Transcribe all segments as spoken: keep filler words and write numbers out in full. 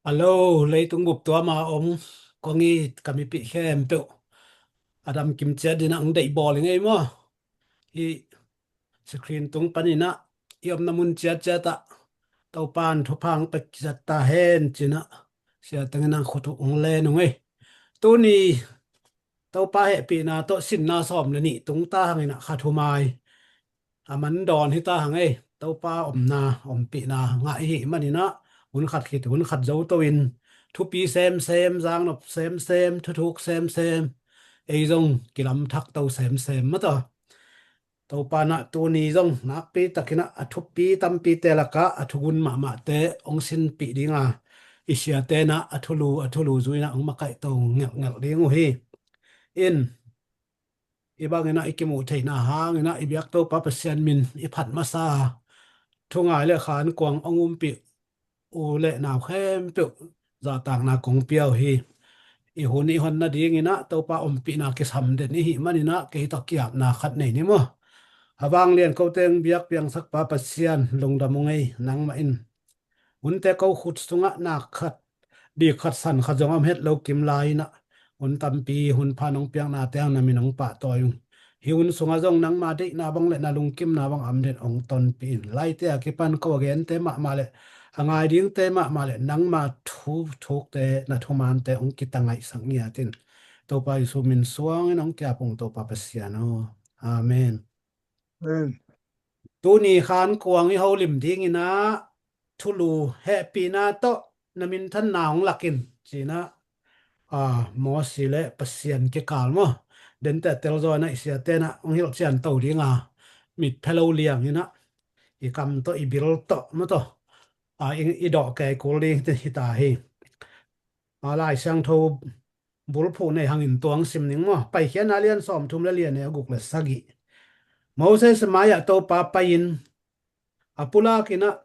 Hello, leitung bup tuama om kong it ka mipih khempeuh a dam kim ciat dingin ang deih bawl ing ei maw? Hih screen tung panin ah i omna mun ciatciat ah Topa'n thupha ang pia ciat ta hen ci-in ah Sia Teng in ang khut uh hong len ung ei. Tuni Topa hehpihna tawh sinna sawm le nih tung ta hangin ah kha thumai a man dawn hi ta hang ei. Topa omna, ompihna ngah i hih manin ah hun khat khit hun khat zo to-in thupi semsem, zangnop semsem, thuthuk semsem, ei zong kilamthak to semsem maw taw. Topa in ah tuni zong nakpi takin ah a thupi tampite lakah a thugun mahmahte hong sinpih ding a, i siate in ah a thulu a thulu zui-in ah hong makaih to ngelhngelh ding uh hi. In, hih bangin ah i kimuh theihna hangin ah i biak Topa Pasian min i phat masa a, thungai le khankuang hong umpih u le nau khempeuh zahtakna kong pia uh hi. I hun i hon nadingin ah Topa ompihna kisam den i hih manin ah kei tawh ki-apna khat nei ni maw? A vanglian ko teng biak piangsak Pa Pasian, lungdam ung ei. Nangmah in hunte ko khut sungah nak khat, dik khat, san khat zong a om het lo kim lai-in ah hun tampi, hun pha nong piaknate hang na min hong pahtawi ung. Hih hun sungah zong nangma deihna bang le na lungkimna bang a om den hong tonpih in. Laite a kipan ko a gente mahmah le a ngai dingte mahmah le nangma thuthukte, na thumante hong kitangaihsak ngiat in. Topa Jesu min suangin hong ki-ap ung Topa Pasian aw. Amen. Amen. Tuni khankuang i holim dingin ah thulu hehpihna tawh na minthanna hong lak in ci-in ah, a, Mosi le Pasian kikal maw, dente telzaw in ah i siate in ah hong hilhcian to ding a, mitphe lo liangin ah i kam tawh i bil tawh maw taw, a, i, i dawh kei kul ding hi ta hi. A, Lai Siangtho bulphuh nei hangin tua hong sim ning maw? Paikhiatna lian sawmthum le lian, a guk le sagih. Moses mai-ah Topa pai-in a pulak in ah,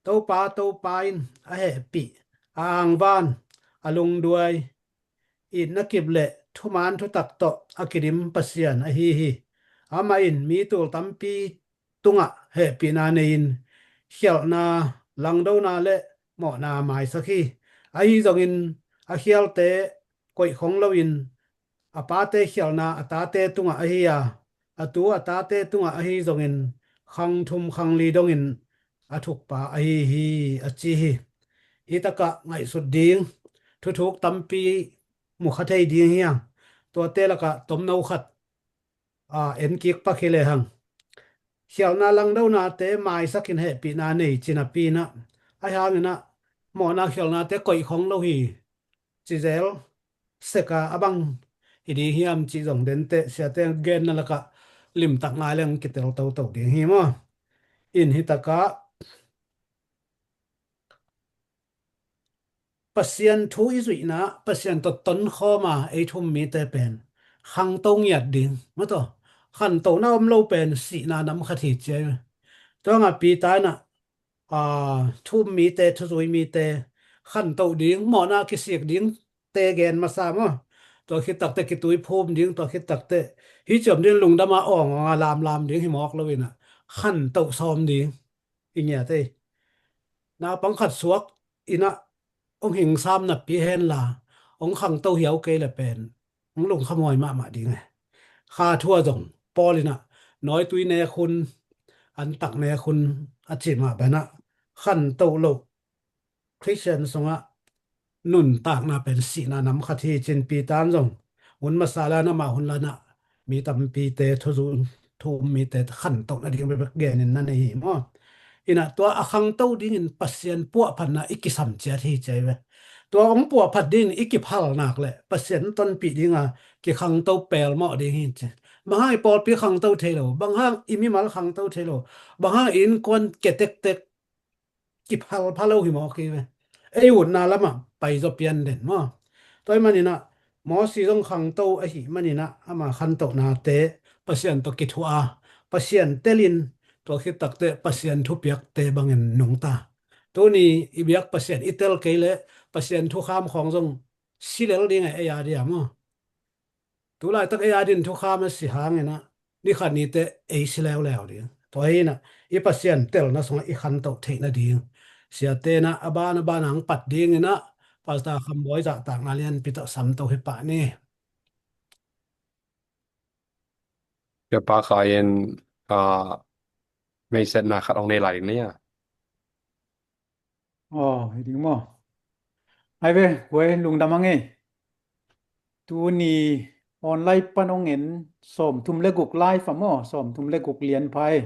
Topa, Topa in a hehpih, a angvan, a lungduai, itna kip le thuman thutak tawh a kidim Pasian ahi hi. Amah in mi tul tampi tungah hehpihna nei-in khialhna, langdona le mawhna maisak hi. Ahi zongin a khialte koih khong loin a pate khialhna a tate tungah ahi a, a tu a tate tungah ahi zongin khang thum khang li dongin a thukpa ahi hi, a ci hi. Hih takah ngaihsut ding thuthuk tampi mukha thei ding hi a, tuate lakah tomno khat, a, en kik pak hi lehang. Khialhna langdonate maisakin hehpihna nei ci napi-in ah, ahi hangin ah mawhna khialhnate koih khong lo hi ci zel sek a, a bang hi ding hiam cih zong dente siate genna lakah limtak ngai leng kitel toto ding hi maw? In hih takah Pasian thu i zuihna, Pasian tawh tonkhawm a ei thu-um mite pen khangto ngiat ding maw taw. Khantohna om lo pen sihna nam khat hi ci a hi. Tua hangah Peter in ah, aa, thu-um mite, thuzui mite khantoh ding, mawhna kisik dingte gen masa maw? Tua khit takteh kituiphum ding, tua khit takteh hih ciam ding lungdam a awng awng a lamlam ding hi mawk lo in ah khantoh sawm ding i ngiat ei. Naupang khat suak in ah hong hingsam napi henla, hong khangto hiau kei le pen hong lungkhamhuai mahmah ding e. Kha thu ah zong Paul in ah nawitui nek hun, antak nek hun a cih mah banah khantoh loh Khristian sungah nuntakna pen sihna nam khat hi ci-in Peter in zong hun masa lai-in amah hun lai-in ah mi tampite, thuzui, thu-um mite khantoh nading bekbek genin na nei hi maw? In ah tua a khangto dingin Pasian puahphatna i kisam ciat hi ci a hi ve. Tua hong puahphat dingin i kiphal nak leh Pasian tonpih ding a kikhangto pelmawh ding hi ci. Bang hang i pawlpi khangto thei lo, bang hang i mimal khangto thei lo, bang hang i innkuan ke tektek kiphalpha lo hi mawk hi ve. Ei utna lamah paizaw pian den maw? Tua ahih manin ah Mosi zong khangto ahih manin ah ama khantohnate Pasian tawh kithuah a, Pasian telin tua khit takteh Pasian thupiakte bangin nungta. Tuni i biak Pasian i tel kei leh Pasian thukham khawng zong si lel ding e, ei a dia maw? Tu laitak ei a din thukham a si hangin ah ni khat ni teh ei si leuleu ding. Tua hi in ah i Pasian telna sungah i khantoh theih nading Siate na a ban a ban ang pat ding ina Pastor Kham Bawi zahtakna lianpi tawh samto hi pah ni. Sia Pa Khai in, ah, meisetna khat hong nei lai ding ni a. Aw, hi ding maw? Ai ve, guai lungdam ang ei. Tuni online pan hong en sawmthum le guk live a maw, sawmthum le guk lian phai.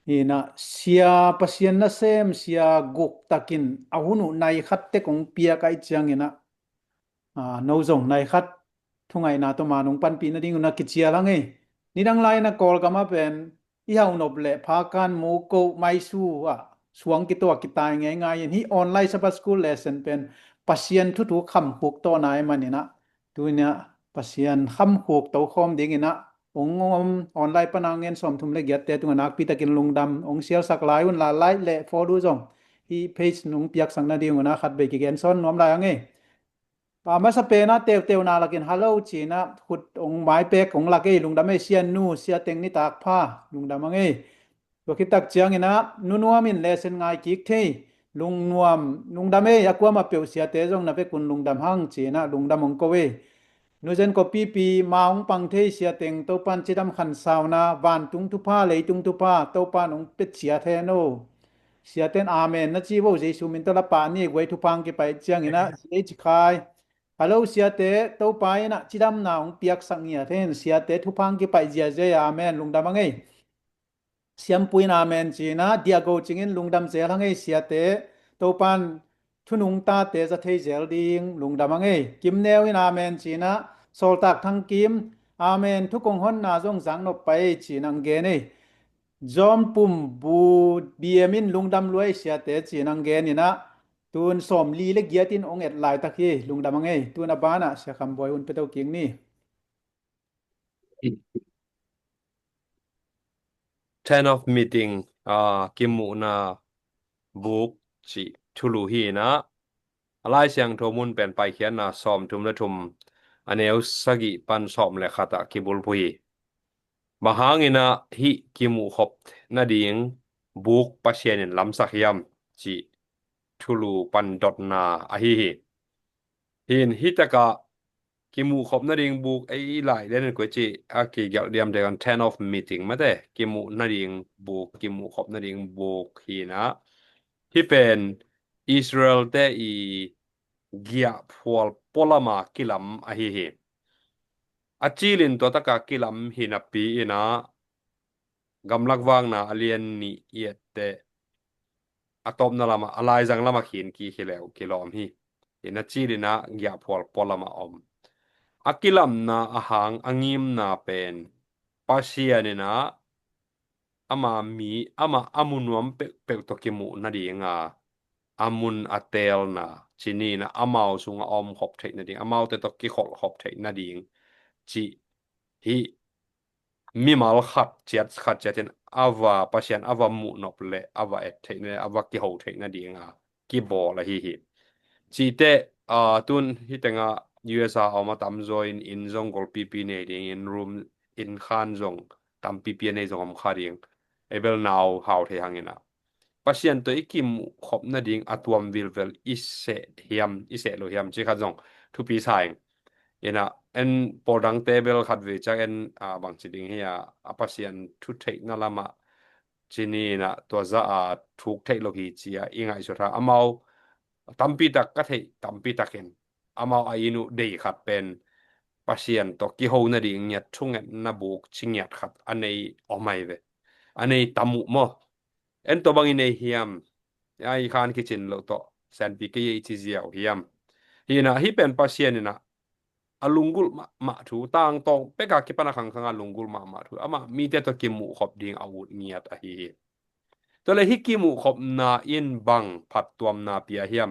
Ina sia Pasian nasem, sia guk takin a hun uh nai khat tek hong piak ai ciang ina, a, no zong nai khat thungaihna tawh ma nong panpih nading una kicial hang ei. Nidang lai na Kawlgam a pen i hau nop le phakan mu ko maisu a suang kituak kitai ngeingai in hi online Sabbath School lesson pen Pasian thuthuk khamkhuk tawh nai man ina tunia Pasian khamkhuk to khawm ding ina ong om online pana ngen sawmthum le giatte tunga nakpi takin lungdam ong sialsak lai un la lai le follow zong hi page nong piaksak nading una khat bei kigen sawn nuam lai ang ei. A masa pena teuteuna lakin hello cina khut ong maipek ong lak ei lungdam ei Sian nu Sia Teng nitak pha lungdam ang ei. Tua khitak ciang ina nunuam in lesson ngai kik thei lungnuam lungdam ei a kuama peuh siate zong na vekun lungdam hang cina lungdam ong ko ei. Nuzen ko pipi ma ong pang thei Sia Teng Topan cidam khansauna vantung thupha leitung thupha Topan ong pet cia the no. Siaten amen na ci vo Jesu min tawh la pah ni guai thuphang kipai ciang ina ci ei ci khai. Hello siate Topa ina cidamna ong piaksak ngiat hen siate thuphang kipai ziazia amen lungdam ang ei. Siampu in amen cina diago cingin lungdam zel hang ei siate Topan thunung tate za thei zel ding lungdam ang ei. Kimneu in amen cina sawltak thangkim amen thukong honna zong zang nop pai cina ang gen ei. John Pum bu biem in lungdam luai siate cina ang gen ina tun sawm li le giatin ong et laitak hi lungdam ang ei tun a bana Sia Kham Bawi hun peto king ni. Ten of meeting, ah, kimuhna buk cih thulu hi ina a Lai Siangtho mun pen Paikhiatna sawmthum le thum a neu sagih pan sawm le khat ah kibulphuh hi. Bang hang ina hih kimuhkhop nading buk Pasian in lamsak hiam cih thulu pan dotna ahi hi. Hin hi takah kimuhkhop nading buk ei lai den in koi cih a kigelh diam te kan ten of meeting mate kimuh nading buk kimuhkhop nading buk hi ina hi pen Israel te i giahphual pualama kilam ahi hi. A cilin tua taka kilam hi napi ina gamlak vakna a lian nih i et teh a tawpna lamah a laizang lamah khin kik hi leu kilawm hi. Ina cilina giahphual pualama om a kilamna a hang a ngimna pen Pasian ina ama mi ama a mu nuam peuhpeuh tawh kimuh nadinga a mun a teelna cinina amau sunga a omkhop theih nading amaute tawh kikholhkhop theih nading cih hi. Mimal khat ciat khat ciatin a va Pasian a va muhnop le a va et theih le a va kiho theih nadinga kibawl ahi hi. Cihte, aa, tun hitenga U S A a om a tamzaw in inn zong golpipi nei dingin room inn khan zong tampipi a nei zong om kha ding. Ei bel nau hau thei hangina Pasian tawh i kimuh khop nading a tuam vilvel i seh hiam i seh lo hiam ci khat zong thupi sa ing. Ina en pawl dangte bel khat vei ciak en, aa, bangci ding hi a a Pasian thu theihna lamah cinina tua za a thuk theih lo hi cia i ngaihsut ha amau tampi tak ka theih tampi takin amau a inn uh dei khat pen Pasian tawh kiho nading ngiat thungetna buk ci ngiat khat a nei om ai ve. A nei tam uh maw? En tawh bang i nei hiam? Ai khan kicin lo tawh sanpi kei ei ci ziau hiam? Hina hi pen Pasian ina a lunggulh mahmah thu tangtawng peka kipana khangkhanga lunggulh mahmah thu amah mite tawh kimuhkhop ding a ut ngiat ahi hi. Tuale hi kimuhkhopna in bang phattuamna pia hiam?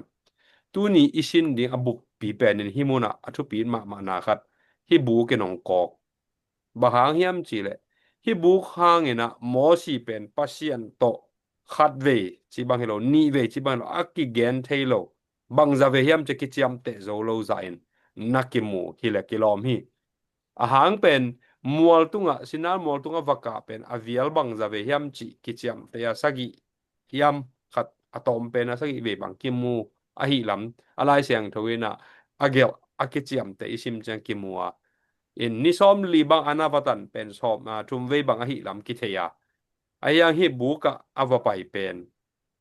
Tuni i sin ding a buppi penin hi munah a thupi mahmahna khat hi bukin hong kawk. Bang hang hiam cihleh hi buk hanginah Mosi pen Pasian tawh khat vei ci bang hi lo nih vei ci bang hi lo a kigen thei lo bangza vei hiam cia kiciamteh zo lo zahin na kimu hileh kilawm hi. A hang pen mual tungah Sinar mual tungah vakah pen a vial bangza vei hiam cih kiciamteh a sagih hiam khat a tawm pen a sagih vei bang kimu ahi lam a Lai Siangtho in ah a gelh a kiciamteh i sim ciang kimu a, in ni sawmli bang a na va tan pen sawm, a, thum vei bang ahi lam kithei a, a hiang hih buk ah a va pai pen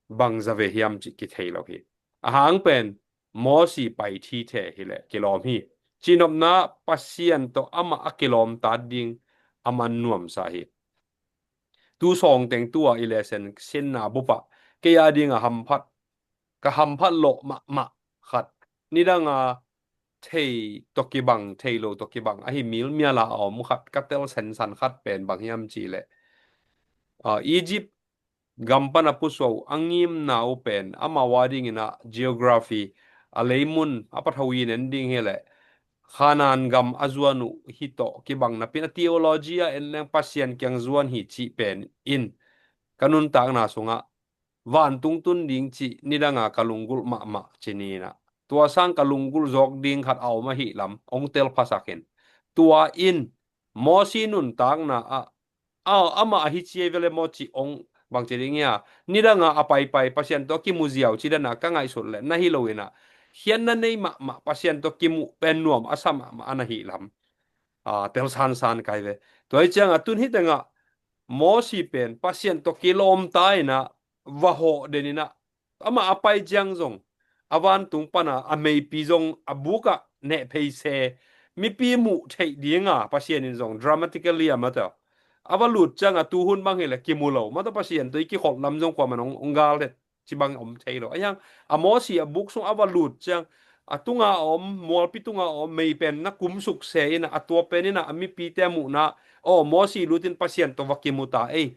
bang za vei hiam cih kithei lo hi. A hang pen Mosi pai thithe hileh kilawm hi. Cihnopna Pasian tawh amah a kilawm tat ding a man nuamsa hi. Tu sawng teng tua i lesson sinna bup ah kei a ding a hamphat, ka hamphat lawh mahmah khat, nidang a thei tawh kibang, thei lo tawh kibang ahi milmial a a om khat, ka tel sensan khat pen bang hiam cih leh, a, Egypt gam pan a pusuah uh a ngimna uh pen amau a dingin ah geography, a leimun a patho in en ding hileh Khanaan gam a zuan uh hi tawh kibang napi in, a theology a en leng Pasian kiang zuan hi cih pen in ka nuntakna sungah vantung tun ding cih nidang a ka lunggulh mahmah ci ni in ah, tua sang ka lunggulh zawk ding khat a om ahi lam hong tel phasak in. Tua in Mosi nuntakna ah, a, amah ahi ci ei vele maw cih hong bang ci ding hia, nidang a a paipai Pasian tawh a kimu ziau cih dan a ka ngaihsut leh na hi lo in ah, khiatna nei mahmah Pasian tawh kimuh pen nuam a sa mahmah a na hi lam, a, tel sansan kai ve. Tua hi ciang a tun hi teng ah Mosi pen Pasian tawh kilawm ta in ah va hawh den in ah, amah a pai ciang zong a vantung pan a a meipi zong a buk ah neh phei se, mipi muh theih ding a Pasian in zong dramatically a mata a va lut ciang a, tu hun bang hileh kimu lo mata, Pasian tawh i kikholh lam zong kuaman hong, hong gal het ci bang om thei lo. A hiang a Mosi a buk sung a va lut ciang a tunga a om, mualpi tunga a om mei pen na kum suk se in ah, a tua pen in ah a mipite muhna, aw, Mosi lut in Pasian tawh va kimu ta ei,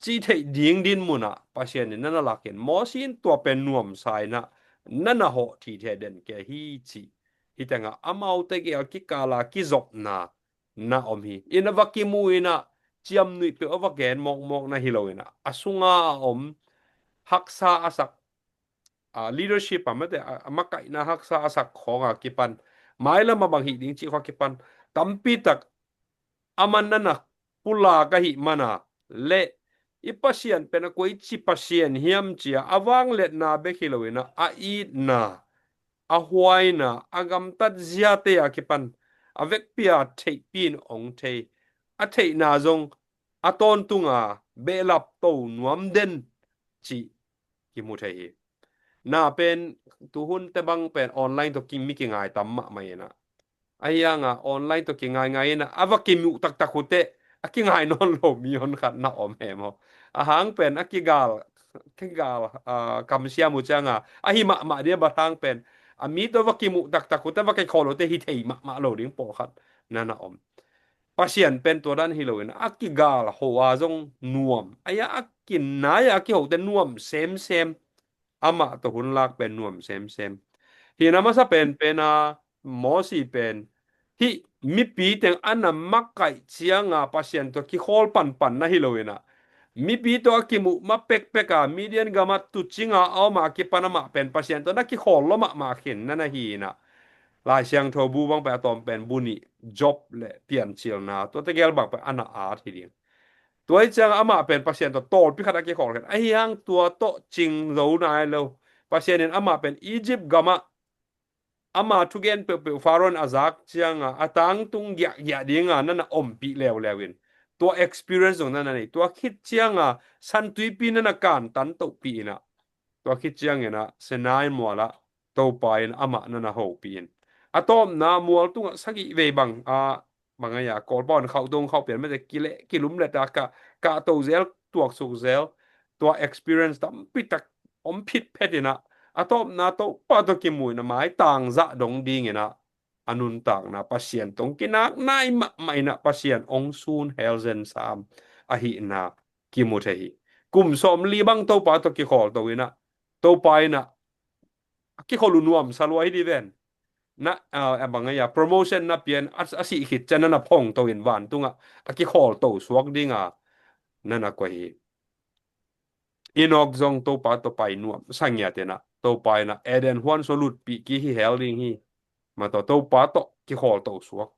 cih theih ding dinmun ah Pasian in na na lak in, Mosi in tua pen nuamsa in ah na na hawh thithe den kei hi cih. Hi teng ah amaute gel kikal a kizopna na om hi. In a va kimu in ah ciamnuih peuh a va gen mawkmawk na hi lo in ah, a sunga a om haksa a sak, a, leadership a mate, a, a makaihna haksa a sak khawng a kipan, mailam a bang hih ding cih khawng a kipan tampi tak a man na na pulak ahih man a, le i Pasian pen a koici Pasian hiam ci a, a vangliatna bek hi lo in ah, a itna, a huaina, a gamtat ziate a kipan a vekpi a theihpi in hong thei, a theihna zong a tawntung a behlap to nuam den cih kimu thei hi. Na pen tu hun te bang pen online tawh ki, mi kingai tam mahmah in ah, a hiang a online tawh kingai ngai in ah a va kimuh taktak uh teh a kingai nawn lo mi hon khat na om he maw. A hang pen a kigal, kigal, a, kamsiam uh ciang a, ahi mahmah dia, bang hang pen a mi tawh va kimuh taktak uh teh, va kikholh uh teh hi thei mahmah lo ding pawlkhat na na om. Pasian pen tua dan hi lo in a kigal ho a zong nuam, a hiang a kinai a kiho teh nuam semsem. Amah tawh hun lak pen nuam semsem. Hi in a masa penpen a Mosi pen hih mipi teng a na makaih ciang a Pasian tawh kikhawl panpan na hi lo in ah, mipi tawh a kimuh ma pekpek a Midian gam ah tuucing a a om a kipan amah pen Pasian tawh na kikhawl lua mahmah khin na na hi in ah, Lai Siangtho bu bang pen a tawm pen bu nih, Job le Piancilna, tuate gel bang pen a na at hi ding. Tua hi ciang amah pen Pasian tawh tawlpi khat a kikhawl khin. A hiang tua tawh cing zo nai lo. Pasian in amah pen Egypt gam ah ama thugen peuhpeuh Pharaoh in a zak ciang a, a tangtung giahgiah ding a na na ompih leuleu in, tua experience zong na na nei. Tua khit ciang a San Tuipi na na kantan tohpih in ah, tua khit ciang in ah Sinai mual ah Topa in amah na na hopih in, a tawpna mual tungah sagih vei bang a, bang a, ia, Kawlpau in khauh dong khauh pian mate, kileh kilum leh ta kah, kahto zel, tuaksuk zel, tua experience tampi tak om phitphet in ah, a tawpna Topa tawh kimu in a maitang zah dong ding in ah, a nuntakna Pasian tawh hong kinak nai mahmah in ah Pasian hong sun hel zen sam ahihna kimu thei hi. Kum sawmli bang Topa tawh kikhawl to in ah, Topa in ah a kikhawl uh nuamsa lua hi di ven. Na, a, a bang a, ia, promotion na pian a, a sih khit ciang na na phong to in vantungah a kikhawl to suak ding a na na koih hi. Enok zong Topa tawh pai nuamsa ngiat in ah, Topa in ah Eden huan sung lutpih kik hi hel ding hi. Mataw Topa tawh kikhawl to suak.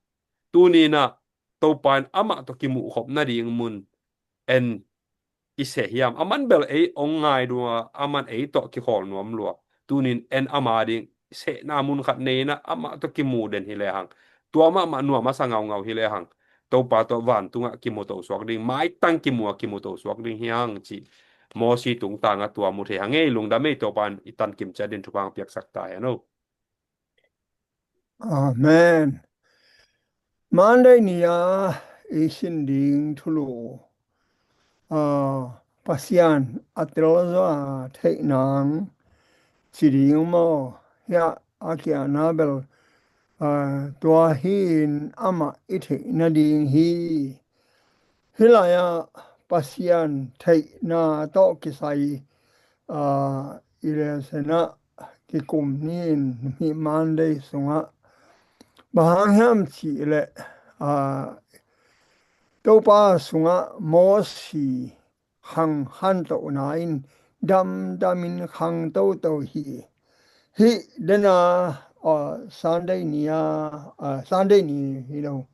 Tuni in ah Topa in amah tawh kimuhkhop nading mun en i seh hiam? Aman bel ei ong ngai dua, aman ei tawh kikhawl nuam lua. Tunin en ama ding sehna mun khat nei inah amah tawh kimu den hi lehang, tua mahmah nuam a sa ngaungau hi lehang, Topa tawh vantungah kimuto suak ding, maitang kimu a kimuto suak ding hi hang cih Mosi tungtangah tua mu thei hang ei. Lungdam ei, Topa in i tan kimciat din thupha piaksak ta hen o. Amen. Monday ni-a i sin ding thulu, ah, Pasian a telzaw a theih nang ci ding maw? Hiah a kiahna bel, ah, tua hi in amah i theih nading hi. Hih lai-ah Pasian theihna tawh kisai, ah, i lesson ah kikum ni in, hih Monday sungah bang hang hiam cih leh, ah, Topa sungah Mosi khang khantohna in damdamin khang toto hi. Hih dena, ah, Sunday ni-a, ah, Sunday ni hi lo,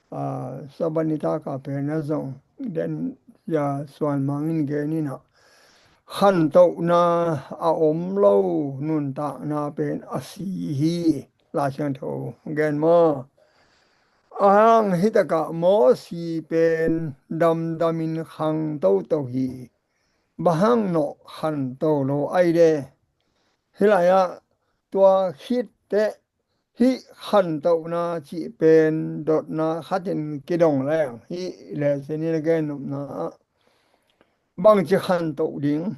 ah, Sabbath nitak a pen a zong den, ya, suan mangin gen inah, khantohna a om lo nuntakna pen a si hi. Lai Siangtho gen maw? Ahang hitakah Mosi pen damdamin khang toto hi. Bang hang nawh khanto lo ai de? Hih lai-ah tua khit teh hih khantohna cih pen dotna khatin kidong leng, hih lesson in a gen nopna ah bangci khantoh ding,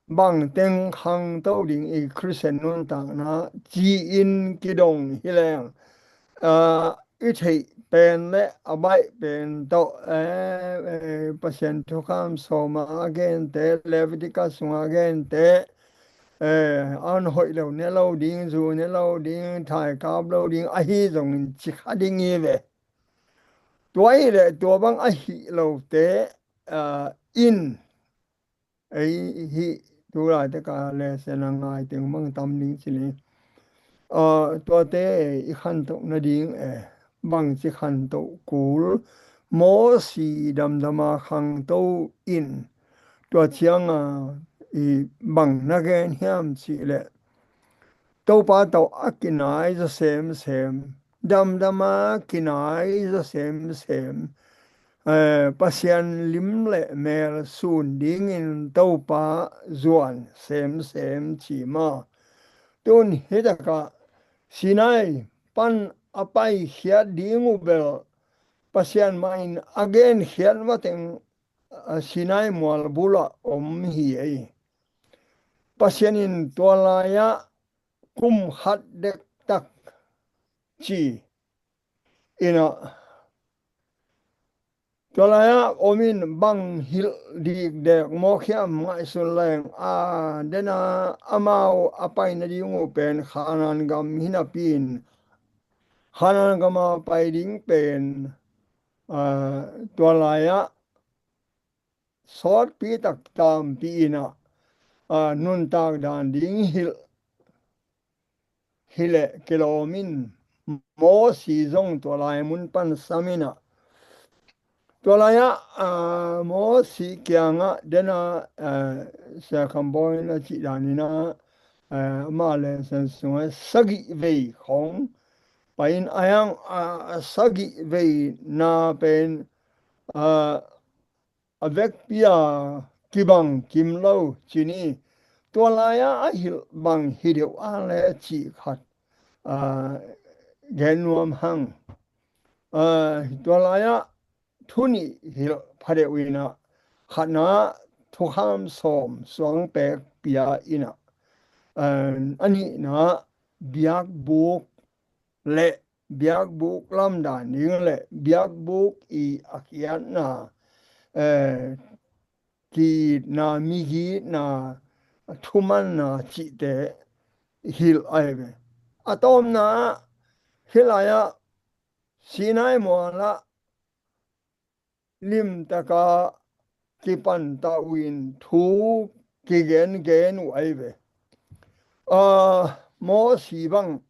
bangteng khangto ding i Khristian nuntakna ci-in kidong hi leng, ah, i theih pen le a baih pen tawh, eh, eh, Pasian Thukham sawma a gente, Leviticus sunga a gente, eh, an hoih lo ne lo ding, zu ne lo ding, thaikap lo ding, ahi zongin ci kha ding hi ve. Tua hi leh tua bang ahi lote, ah, in ei hih tulaitak a lesson a ngai teng bang tam ding ci ni. Ah, tuate i khantoh nading e, bangci khantoh kul? Mosi damdama khangto in, tua cianga i bang na gen hiam cih leh, Topa tawh a kinai zaw semsem, damdama kinai zaw semsem, eh, Pasian lim le mel sun dingin Topa zuan semsem ci maw? Tun hitakah Sinai pan a paikhiat ding uh bel Pasian mah in a genkhiat mateng, ah, Sinai mual bulah om hi ei. Pasian in tua lai-ah kum khat dektak ci inah, tua lai-ah om in bang hilh dikdek mawk hiam ngaihsun leng, a, dena amau a pai nading uh pen Khanaan gam hi napi in, Khanaan gam a pai ding pen, a, tua lai-ah sawtpi tak tampi inah, a, nuntak dan ding hilh hi leh kilawm in, Mosi zong tua lai mun pan sam inah, tua lai-ah, a, Mosi kiangah dena, a, Sia Kham Bawi in a cih dan inah, a, amah lesson sungah sagih vei khong pai in, a hiang, a, sagih vei na pen, a, a vekpi a kibang kim lo ci ni. Tua lai-ah a hilh bang hi deuh a le cih khat, a, gen nuam hang. A, tua lai-ah thu nih hilh pha deuh inah, khatna Thukham sawm suang pek pia inah, a, a nihna biakbuk le biakbuk lamdan ding le biakbuk i a khiatna, eh, ki-itna, migi-itna, thumanna cihte hilh ai ve. A tawpna ah hih lai-ah Sinai mualah limtaka kipanta uh in thu kigengen uh ai ve. A, Mosi bang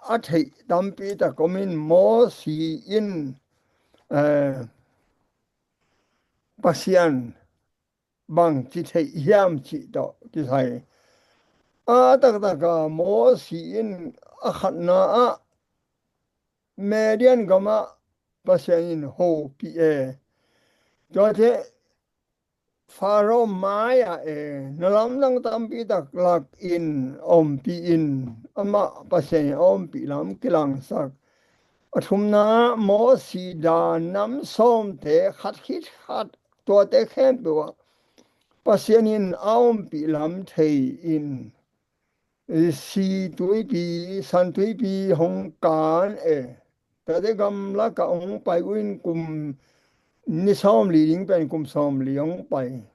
a theih tampi tak om in, Mosi in, eh, Pasian bangci theih hiam cih tawh kisai. A taktak a Mosi in a khatna ah Midian gamah Pasian in hopih e. Tuate Faro mai-ah e, na lamdang tampi tak lak in ompih in, amah Pasian in a ompih lam kilangsak. A thumna Mosi dan nam sawmte khat khit khat tuate khempeuh ah Pasian in a ompih lam thei in, si tuipi, san tuipi hong kan e. Tate gamlak ah hong pai uh in kum ni sawmli ding pen kum sawmli hong pai.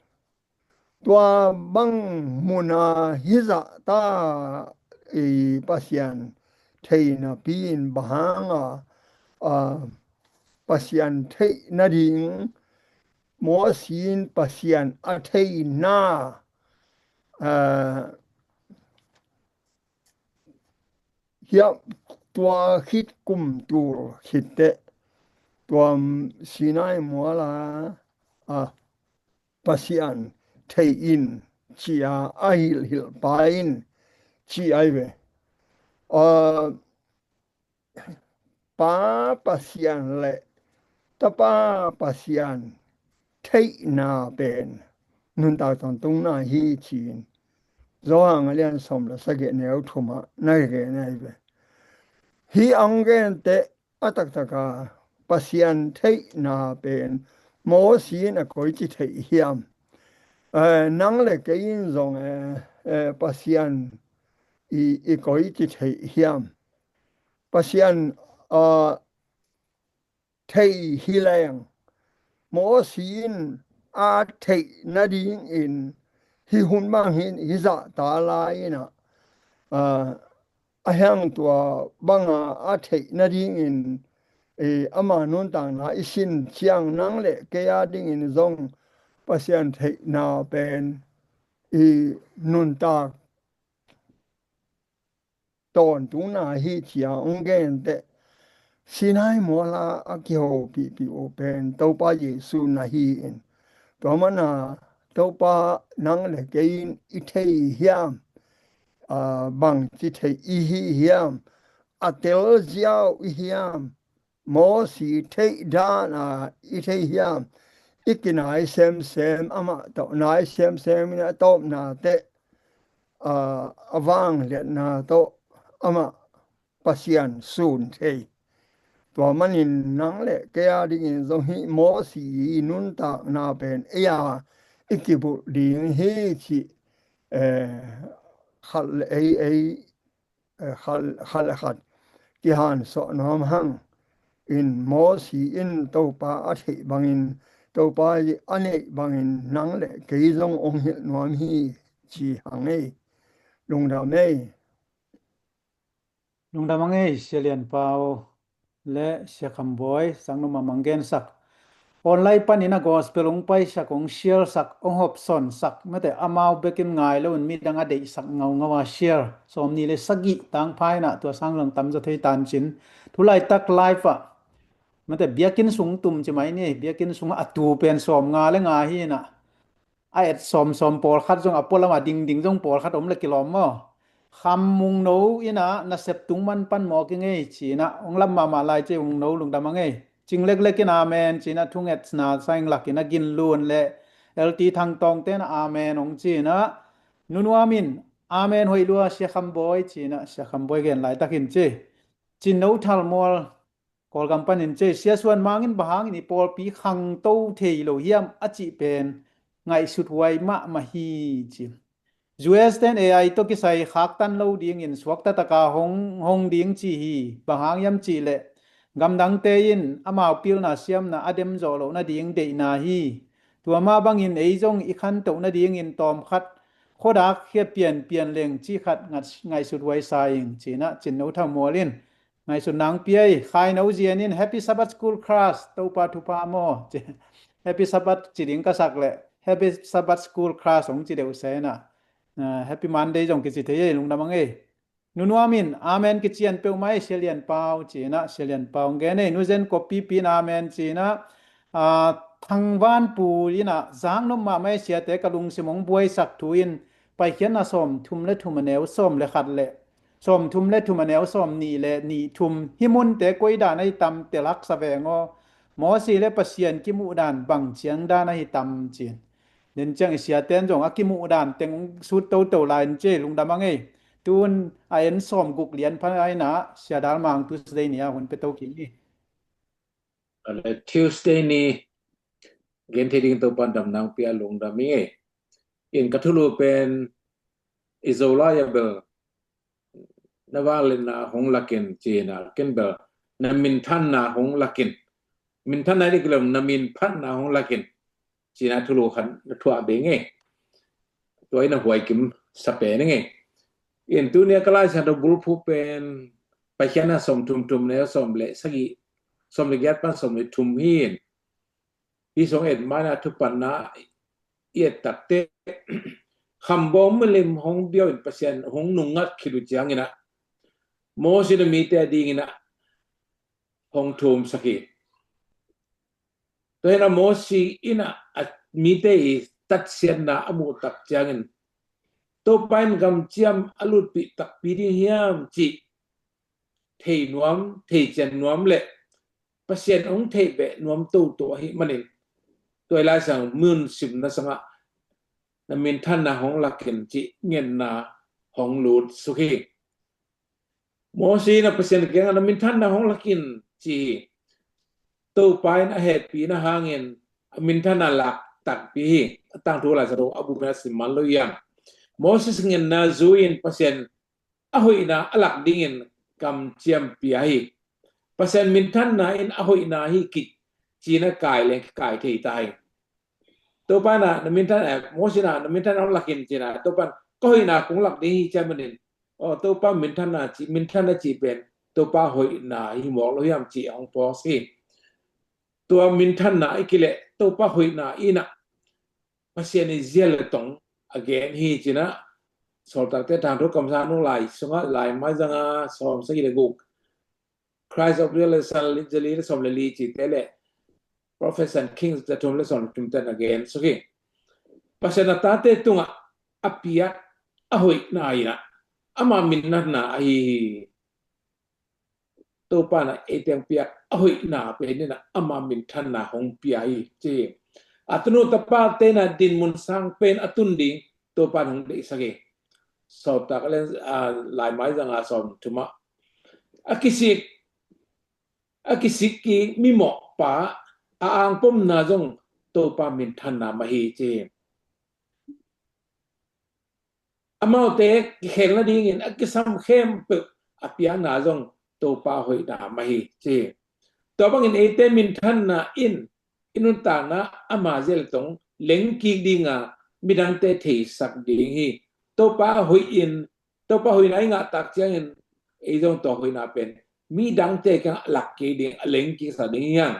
Tua bang muna hizah ta i Pasian theihna pi in bang hanga, a, Pasian theih nading, Mosi in Pasian a theihna, a, hiah tua khit kum tul khitteh tua Sinai muala, a, Pasian thei in cia a hilhhilh pa in ci ai ve. A, Pa Pasian le Tapa Pasian theihna pen nuntak tawntungna hi ci-in Johan a lian sawm le sagih neu thumah na gen ai ve. Hih ang gente a taktaka Pasian theihna pen Mosi in a koici theih hiam? Eh, nang le kei in zong, eh, eh, Pasian i, i koici theih hiam? Pasian, ah, thei hi leng Mosi in a theih nadingin hih hun bang hin hizah ta lai-in ah, ah, a hiang tua banga a theih nadingin, eh, ama nuntakna i sin ciang nang le kei a dingin zong Pasian theihna pen i nuntak tawntungna hi cia hong gen teh, Sinai muala a kihopihpih uh pen Topa Jesu na hi-in, tua mana Topa nang le kei in i thei hiam? A, bangci thei i hi hiam? A telziau i hiam? Mosi theih dana i thei hiam? I kinai semsem, amah tawh nai semsem in a tawpna teh, a, a vangliatna tawh amah Pasian sun thei. Tua manin nang le kei a dingin zong hih Mosi i nuntakna pen ei a i kibulh ding hi cih, eh, khat le ei, ei eh, khat, khat le khat kihansuah nuam hang in, Mosi in Topa a theih bangin, Topa i a neih bangin nang le kei zong hong hilh nuam hi ci hang ei. Lungdam ei. Lungdam hang ei, Sia Lian Pau le Sia Kham Bawi, sang numa mang gensak. Online panin a gospel hong paisak, hong share sak, hong hopsawnsak, mate amau bekin ngai loin midang a deihsak ngaungau a share. Sawmnih le sagih tangpha in ah tua sang zong tamzaw thei tancin. Tulaitak live ah, mate biakinn sung tum ci mai ni, biakinn sung a tu pen sawmnga le nga hi in ah. A et sawmsawm pawlkhat zong a pualam a dingding zong pawlkhat om le kilawm maw? Kham Mungno in ah nasep tung man pan mawk i ngei ci in ah hong lam mahmah lai ci. Mungno lungdam a ngei. Cing leklek in amen ci in ah thungetna sang lakin a ginlun le L T Thangtawngte in ah amen hong ci in ah, Nunuam in amen hoih lua Sia Kham Bawi ci in ah Sia Kham Bawi gen laitakin ci. Cinno Thalmual Kawlgam panin ci, Sia Suan Mang in bang hangin i pawlpi khangto thei lo hiam a cih pen ngaihsut huai mahmah hi ci. U S ten A I tawh kisai khaktan lo dingin suakta taka hong, hong ding ci hi. Bang hang hiam cih leh gamdangte in amau pilna siamna a dem zawh loh nading deihna hi. Tua mah bangin ei zong i khantoh nadingin tawmkhat khuadak khia pianpian leng cih khat ngat, ngaihsut huai sa ing ci in ah Cinno Thalmual in ngaihsut nang pia hi. Khaino Zian in Happy Sabbath School Class, Topa thupha maw? Happy Sabbath ci ding ka sak leh Happy Sabbath School Class hong ci deuh se in ah, ah, Happy Monday zong kici thei ei, lungdam a ngei. Nunuam in amen kician peuhmah ei Sia Lian Pau ci in ah Sia Lian Pau hong gen ei. Nu Zen Kop Pipi in amen ci in ah, ah, Khangvanpu in ah, zaknop mahmah ei siate, ka lungsim hong buaisak thu in, Paikhiatna sawm thum le thum a neu sawm le khat le sawm thum le thum a neu sawm nih le nih thum, hih munte koi dan ahi tam, tel haksa veng aw. Mosi le Pasian kimuh dan bang ciang dan ahi tam ci-in. Nen ciang i siaten zong a kimuh dan teng hong sut toto lai in ci, lungdam a ngei. Tun a en sawm guk lian pha in ah, Sia Dal Mang Tuesday ni a hun pia to kik ni. Ale, Tuesday ni gen thei ding Topa'n damna hong pia, lungdam i ngei. In ka thulu pen i Zo lai a bel na vangliatna hong lak in ci-in ah, ken bel na minthanna hong lak in. Minthanna i dik leng na minphatna hong lak in ci-in ah thulu khat na thuah bei ngei. Tua in a huai kim sa pen i ngei. In tuni a ka Lai Siangtho bulphuh pen Paikhiatna sawm thum thum neu sawm le sagih, sawm le giat pan sawm le thum hi in. Hih sung et ma-in ah, thupatna i et takteh, khambawng milim hong biau in Pasian hong nungngat khit uh ciangin ah, Mosi in a mite a dingin ah hong thumsak hi. Tua hi in ah Mosi in ah a mite i tatsiatna a muh tak ciangin, Topa in gamciam a lutpih takpi ding hiam cih thei nuam, thei cian nuam le Pasian hong theih beh nuam toto ahih manin, tua i Lai Siangtho mun simna sangah na minthanna hong lak in cih ngetna hong lut suk hi. Mosi in ah Pasian kiangah na minthanna hong lak in ci hi. Topa in a hehpihna hangin a minthanna lak takpi hi. A tangthu Lai Siangtho a bup in a sim man lo hiam? Mosi ngetna zui-in Pasian a hoihna a lak dingin kamciam pia hi. Pasian minthanna in a hoihna hi kik ci-in a kai leng kikai thei ta hi. Topa in ah na minthan, eh, Mosi in ah na minthanna hong lak in ci-in ah, Topa in ka hoihna kong lak ding hi ci ahih manin, aw, Topa minthanna ci, minthanna cih pen Topa hoihna hi mawk lo hiam cih hong phawk hi. Tua minthanna i kileh Topa hoihna in ah Pasian i zia le tong a gen hi ci-in ah, Sawltakte Tangthu Kamsang Nung Lai sungah, Lai Maizang a sawm sagih le guk, Christ of Revelation li, za li le sawm le li cihte le Prophets and Kings za thum le sawm le thum ten a gen suk hi. Pasian a tate tungah a piak a hoihna in ah ama minthanna ahi hi. Topa in ah ei teng piak a hoihna pen in ah ama minthanna hong pia hi ci hi. A tanu tapate in ah dinmun sang pen a tun ding Topa in hong deihsak hi. Sawltak a lian, ah, Lai Maizang a sawm thum ah, a kisik, a kisik kik mimawhpa a angpomna zong Topa minthanna mah hi ci hi. Amaute kikhelna dingin a kisam khempeuh a piakna zong Topa hoihna mah hi ci hi. Tua bangin eite minthanna in i nuntakna ama zia le tong leng kik ding a, midangte theisak ding hi. Topa hoih in, Topa hoihna i ngah tak ciangin ei zong tua hoihna pen midangte kiangah lak kik ding, a leng kiksak ding hi hang.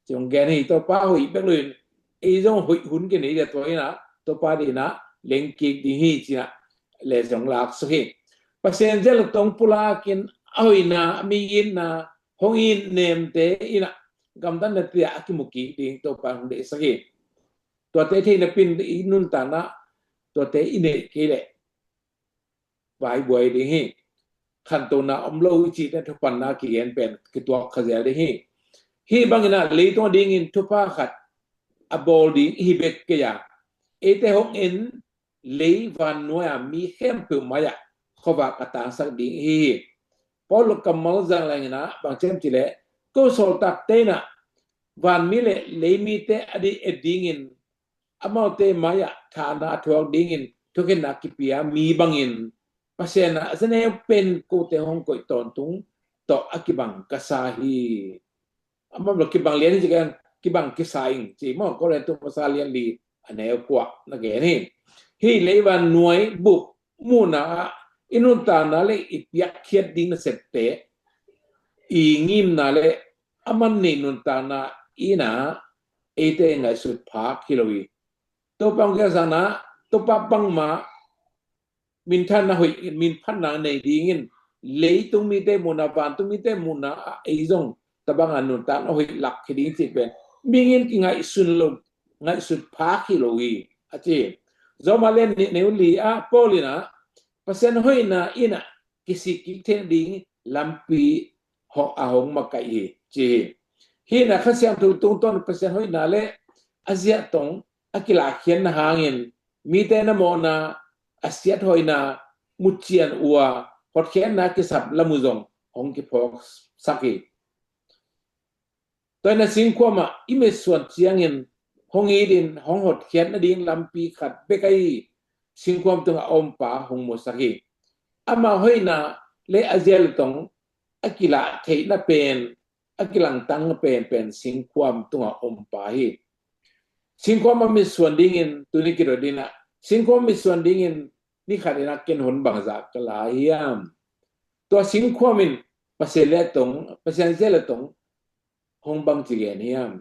Ci hong gen hi. Topa hoih bek lo in ei zong hoih hun kinei dia, tua in ah Topa deihna leng kik ding hi ci-in ah le zong lak suk hi. Pasian zia le tong pulak in a hoihna, a migitna, hong it nemte in ah gamtatna te a kimu kik ding Topa hong deihsak hi. Tuate theihna pin i nuntakna, tuate i neih kei leh vaibuai ding hi. Khantona om lo i cihte thupatna kigen pen kituak kha zel ding hi. Hih bangin ah leitung a dingin thupha khat a bawl ding i hi bek kei a, eite hong en lei vannuai a mi khempeuh mai-ah khuavak a tangsak ding i hi hi. Paul kammal zang leng in ah bang ci hiam cih leh, ko sawltakte in ah vanmi le leimite a di et dingin, amaute mai-ah thahna a thuak dingin thukhenna kipia mi bangin Pasian a za neu pen kote hong koih tawntung tawh a kibang ka sa hi. A bang lo kibang lian hi ci keng, kibang kisa ing ci maw, Korin tu masa lian li a neu kua na gen hi. Hih leivannuai bup muhna ah i nuntakna le i piakkhiat ding nasepte, i ngimna le a man nei nuntakna in ah eite ngaihsut phak hi lo hi. Topa hong kiangah, Topa bangmah minthanna hoih, minphatna nei dingin leitung mite muhna, vantung mite muhna ah ei zong tabang a nuntakna hoih lak hi ding cih pen mihing in kingaihsun lo, ngaihsut phak hi lo hi, a ci hi. Roma lian nih neu li ah Paul in ah Pasian hoihna in ah kisik kik theih ding lampi hong a hong makaih hi, ci hi. Hi in ah Kha Siangtho tungtawn Pasian hoihna le a ziah tong a kilakkhiatna hangin mite na mawhna a siathawina mu cian uh a hotkhiatna kisap lam uh zong hong kiphawksak hi. Tua in ah singkhuam ah i mitsuan ciangin hong it in hong hotkhiat nading lampi khat bek ahi singkhuam tungah a ompa hong musak hi. Ama hoihna le a zial tong a kilah theihna pen, a kilangtang penpen singkhuam tungah ompa hi. Singkhuam a mitsuan dingin tuni kidot in ah singkhuam mitsuan dingin ni khat in ah ken hun bangzah ka la hiam? Tua singkhuam in Pasian le tong, Pasian zial le tong hong bangci gen hiam?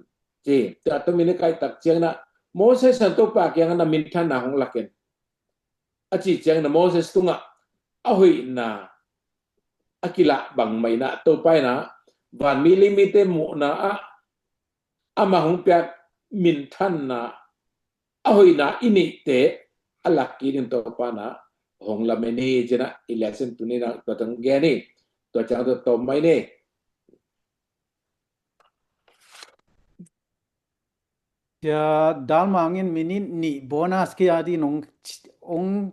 Ci. Tua tawh min i kaihtak ciangin ah Moses in Topa kiangah na minthanna hong lakin, a ci ciangin ah Moses tungah a hoihna a kilah bangmah in ah Topa in ah vanmi leimite muhna ah ama hong piak minthanna a hoihna i neihte a lak kik in Topa in ah hong lamen hi, ci in ah i lesson tuni in ah tua tang gen hi. Tua ciang tua tawm mai ni. Cia Dalmang in minute nih bonus kia ding ong, ong,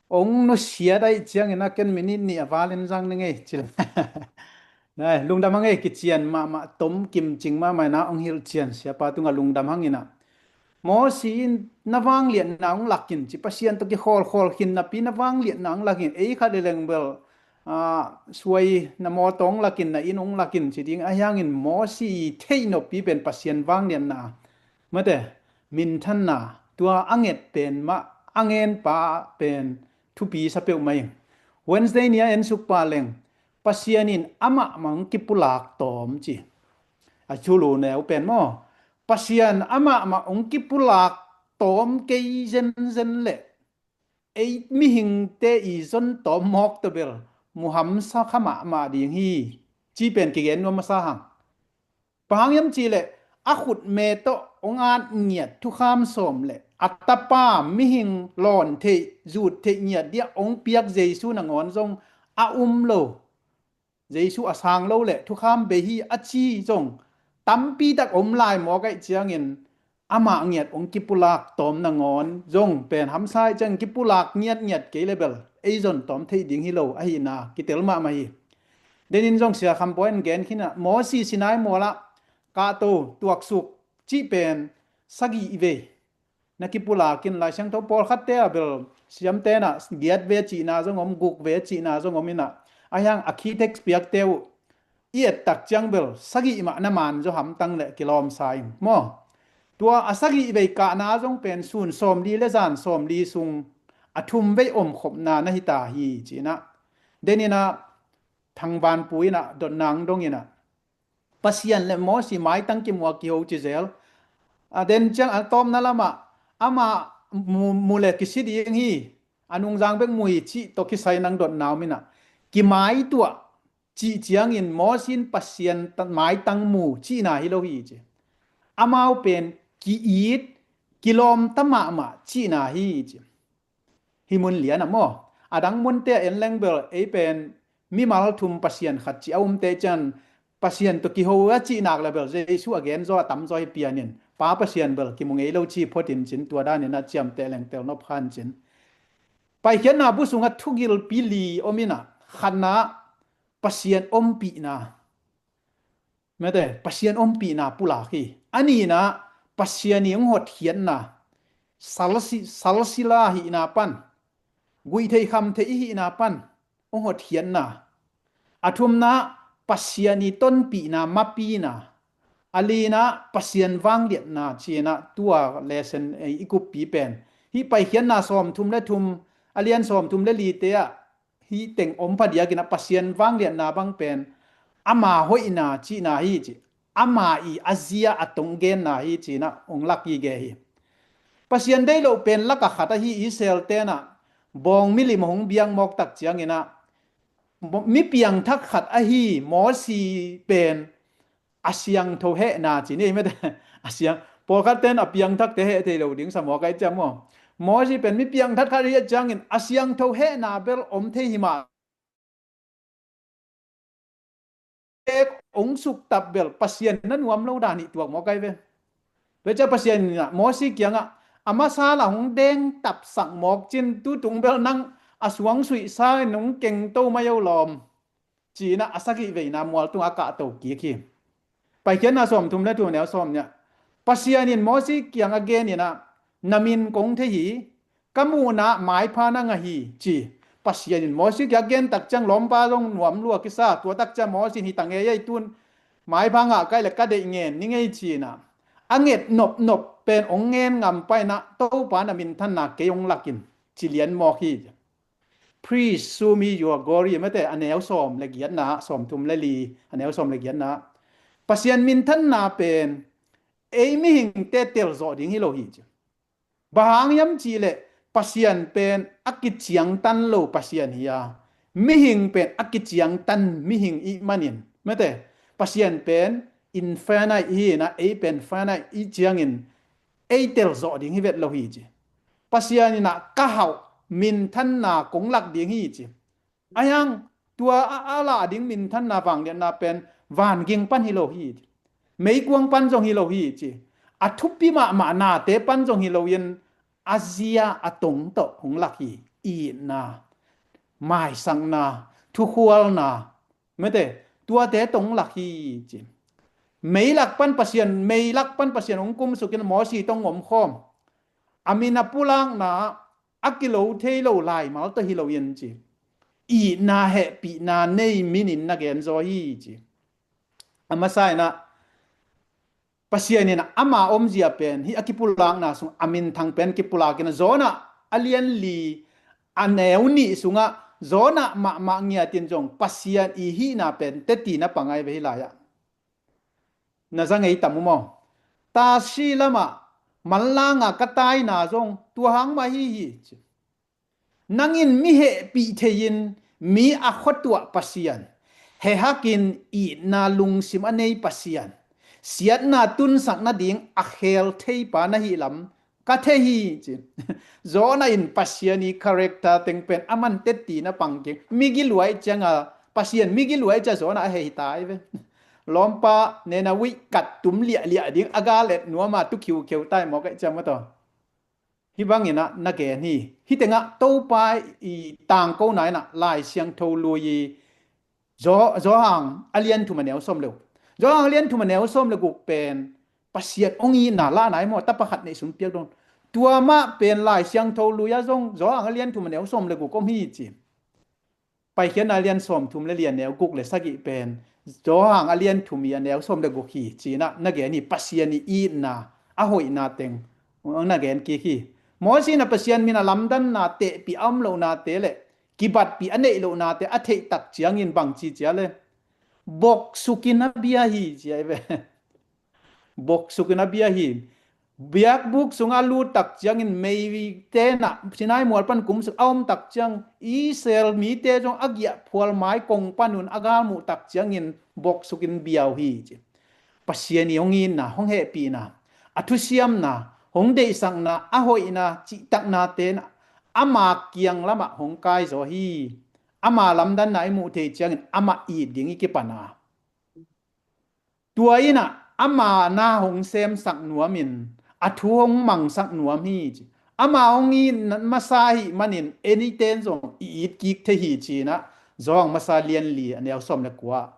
ong nusia dai ciangin a ken minute nih a valin zang na ngei cil. Nai, lungdam hang ei, kician mahmah, tom kim cing mahmah na ong hilh cian siapa tungah lungdam hang in ah. Mosi in na vangliatna ong lakin ci, Pasian tawh kikhawlkhawl khin napi na vangliatna ong lakin, ei khat le leng bel, ah, suai na mawtaw ong lakin, na inn ong lakin ci ding, ahi hangin Mosi i theih noppi pen Pasian vangliatna, mate, minthanna, tua a nget pen mah, a ngen pa pen thupi sa peuhmah ing. Wednesday ni a ensuk pa leng, Pasian in amah mah ong kipulak tawm ci. A thulu neu pen maw, Pasian amah mah ong kipulak tawm kei zenzen leh ei mihingte i zon tawm mawk tawh bel muhamsa kha mahmah ding hi, ci pen kigen nuam masa hang. Bang hang hiam cih leh a khutme tawh ong at ngiat thukham sawm leh a tapa mihing lawn theih, zut theih ngiat dia ong piak Jesu nangawn zong a um lo. Jesu a sang lo leh thukham bei hi a ci zong tampi tak om lai mawk aih ciangin amah ngiat ong kipulak tawm nangawn zong pen hamsa aih ciangin kipulak ngiatngiat kei le bel ei zon tawm theih ding hi lo ahihna kitel mahmah hi. Denin zong Sia Kham Bawi in gen khin ah, Mosi Sinai mual ah kahto tuaksuk cih pen sagih vei na kipulak in, Lai Siangtho pawlkhatte ah bel siamte in ah giat ve cihna zong om, guk ve cihna zong om in ah, ahi hang architect piakte uh i ettak ciang bel sagih mah na man zaw hamtang leh kilawmsa ing maw. Tua a sagih vei kahna zong pen sun sawmli le zan sawmli sung a thum vei omkhopna na hita hi ci in ah, den in ah Thang Van Pu in ah dotna ong dong in ah, Pasian le Mosi maitang kimu a kiho ci zel. A den ciang a tawpna lamah amah mu, mu le kisi ding hi, a nungzang bek mu hi cih tawh kisai nang dotna om in ah, kimaituah cih ciangin Mosi in Pasian ta, maitang mu cihna hi lo hi ci. Amau pen ki-it, kilawmta mahmah cihna hi ci. Hih mun lian ah maw, a dang munte ah en leng bel ei pen mimal thum Pasian khat cih a umte ciang Pasian tawh kiho a cih nak le bel Jesu a gen zaw a tam zaw hi pian in, Pa Pasian bel kimu ngei lo ci phot in cin, tua dan in a ciamteh leng tel nop khan cin. Paikhiatna bu sungah thugilpi li om in ah, khatna Pasian ompihna. Mate, Pasian ompihna pulak hi. A nihna Pasian i hong hotkhiatna, salsi, salsila hihna pan, guihtheih khamtheih i hihna pan hong hotkhiatna. A thumna Pasian i tonpihna, mapina. A lina Pasian vangliatna, ci in ah tua lesson, eh, i kuppi pen. Hih Paikhiatna sawmthum le thum, a lian sawmthum le lite ah hih teng om phadiak in ah Pasian vangliatna bang pen ama hoihna cihna hi ci, ama i a zia a tong genna hi ci in ah ong lak gige hi. Pasian deih loh pen lak a khat ahi Israel-te in ah bawng milim hong biak mawk tak ciangin ah, mi piangthak khat ahi Mosi pen a siangtho hehna ci ni mete. A siang, pawlkhat ten a piangthakte heh thei lo ding sa mawk ai ciam maw? Moses pen mi piangthak khat hi a ciangin a siangtho hehna bel om thei hi mah. Pek ong suktap bel Pasian na nuam lo dan hi tuak mawk ai ve. Ve cia Pasian in ah Moses kiangah a masa la hong deng tapsak mawk cin tutung bel nang a suang suihsa in hong kengto mai o lawm. Ci-in ah a sagih veina mual tungah a kahto kik hi. Paikhiatna sawmthum le thum neu sawm nih ah Pasian in Moses kiang a gen in ah na min kong thei hi, ka muhna maipha na ngah hi ci. Pasian in Moses kiang a gen tak ciang lawmpa zong nuam lua kisa, tua tak ciang Moses in hi ta ngei ei tun maipha ngah kai le ka deih ngen ni ngei ci-in ah a nget nopnop pen ong ngen ngam paina Topa na minthanna kei ong lakin ci lian mawk hi. Please show me your glory mete a neu sawm le giatna, sawmthum le li a neu sawm le giatna. Pasian minthanna pen ei mihingte telzawh ding hi lo hi ci. Bang hang hiam cihleh Pasian pen a kiciangtan lo Pasian hi a, mihing pen a kiciangtan mihing ih manin mete Pasian pen infinite hi na, ei pen finite ih ciangin ei telzawh ding hi vet lo hi ci. Pasian in ah ka hauh minthanna kong lak ding hi ci. A hiang tua a, a lah ding minthanna vangliatna pen vanging pan hi lo hi ci. Meikuang pan zong hi lo hi ci. A thupi mahmah nate pan zong hi loin a zia a tong tawh hong lak hi. Itna, maisakna, thukhualna mete tuate tong lak hi ci. Meilak pan Pasian, meilak pan Pasian hong kumsukin Moses tong omkhawm. A min a pulakna a kilo thei lo laimal tawh hi loin ci. Itna hehpihna nei minin na gen zaw hi ci. A masa in ah Pasian in ama omzia pen hih a kipulakna sung a minthang pen kipulakin ah Jonah a lian li a neu nih sungah Jonah mahmah ngiatin zong Pasian i hihna pen teti na pangai ve hi lai-ah. Na za ngei tam uh maw? Tarshish lamah manlanga ka taina zong tua hang mah hi hi ci. Nang in mi hehpih thei-in mi a khuatuah Pasian, hehakin itna lungsim a nei Pasian, siatna tunsak nading a khel theipa na hih lam ka thei hi ci. Jonah in Pasian i character teng pen a man teti na pang kik. Migi luai cianga Pasian migi luai cia Jonah a hei ta ai ve. Lawmpa Nineveh kat tum liahliah ding a gal et nuama tu khiukheu tai mawk ai cia mataw. Hih bangin ah na gen hi. Hih tengah Topa i tangkona in ah Lai Siangtho lui i Johan a lian thum a neu sawm le guk. Johan a lian thum a neu sawm le guk pen Pasian hong itna lahna hi maw, tapa khat neih sung piak dong. Tua mah pen Lai Siangtho lui ah zong Johan a lian thum a neu sawm le guk om hi ci. Paikhiatna a lian sawmthum le li a neu guk le sagih pen Johan a lian thum i a neu sawm le guk hi ci-in ah na gen hi. Pasian i itna a hoihna teng na gen kik hi. Moses in ah Pasian min a lamdanna tehpih a om lohnate le kibatpih a neih lohnate a theih tak ciangin bangci cia le boksukin a bia hi ci ai ve. Boksukin a bia hi. Biakbuk sungah a lut tak ciangin meite in ah Sinai mual pan kumsuk a om tak ciang Israel mite zong a giahphual mai kong panun a galmuh tak ciangin boksukin bia uh hi ci. Pasian i hong itna, hong hehpihna, a thusiamna, hong deihsakna, a hoihna, cihtaknate in ah ama kiang lamah hong kaizaw hi. Ama lamdanna i muh thei ciangin amah it ding i kipana. Tua in ah ama na hong semsak nuamin a thu hong mangsak nuam hi ci. Ama hong it masa ahih manin ei mihingte in zong i it kik thei hi ci-in ah Johan masa lian li a neu sawm le kua ah.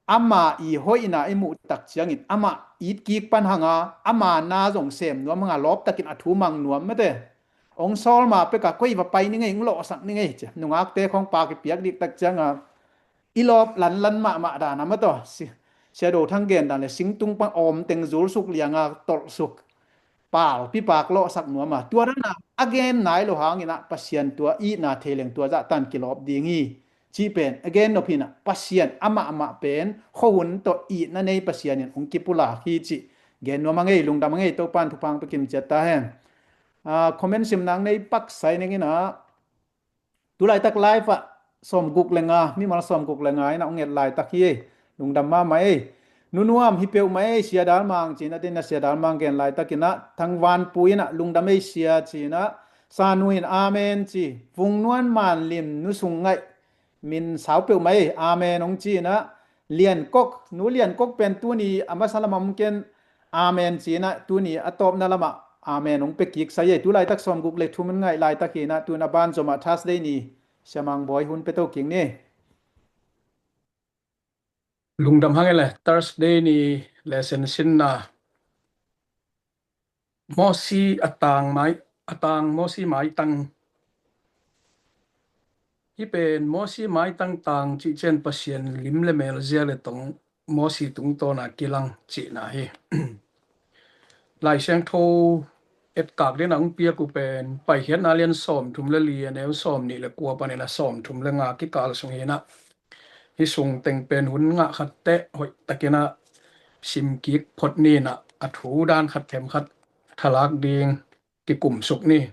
Ama i hoihna i muh tak ciangin amah it kik pan hanga ama na zong sem nuam hanga lawptakin a thu mang nuam mete. Hong sawl ma peka koi va pai ni ngei, hong lawhsak ni ngei ci. Nungakte khong pa kipiak dik tak cianga i lawp lanlan mahmah dana mataw. Sia Do Thang gen dan le singtung pan awm teng zulsuk lianga tolhsuk. Palpi pak lawhsak nuama. Tua dana a gen nai lo hangin ah Pasian tua itna thei leng tua zahtan kilawp ding hi. Cih pen a gen nop hi-in ah Pasian amahmah pen khuahun tawh itna nei Pasian in hong kipulak hi cih gen nuam a ngei, lungdam a ngei. Topan thupha pia kim ciat ta hen. Ah, comment sim nang nei pak sai ning in ah. Tulaitak live ah sawmguk le nga, mimal sawmguk le nga in ah hong et laitak hi. Lungdam mahmah ei. Nunuam hi peuhmah ei, Sia Dal Mang ci-in ah, den ah Sia Dal Mang gen laitakin ah, Thangvanpu in ah, lungdam ei Sia ci-in ah, Sanu in amen ci, Vungnuan, Manlim, Nu Sung Ngaih, min sau peuhmah ei, amen hong ci-in ah, Lian Kok, Nu Lian Kok pen tuni a masa lamah om ken, amen ci-in ah, tuni a tawpna lamah amen hong pia kik sa ei. Tu laitak sawmguk le thum in ngaih laitak hi-in ah, tun a ban zomah Thursday ni, Sia Mang Bawi hun pia to kik ni. Lungdam hang ei le, Thursday ni lesson sinna. Mosi a tang mai, a tang Mosi maitang. Hih pen Mosi maitang tang cih ciang Pasian lim le mel, zia le tong Mosi tungtawna kilang cihna hi. Lai Siangtho etkak dingin a hong piak uh pen Paikhiatna lian sawmthum le li, a neu sawmnih le kua panin a sawmthum le nga kikal sung hi-in ah, hih sung teng pen hun ngah khat teh hoihtakin ah sim kik phot ni-in ah, a thu dan khat them khat thalak ding kikumsuk ni.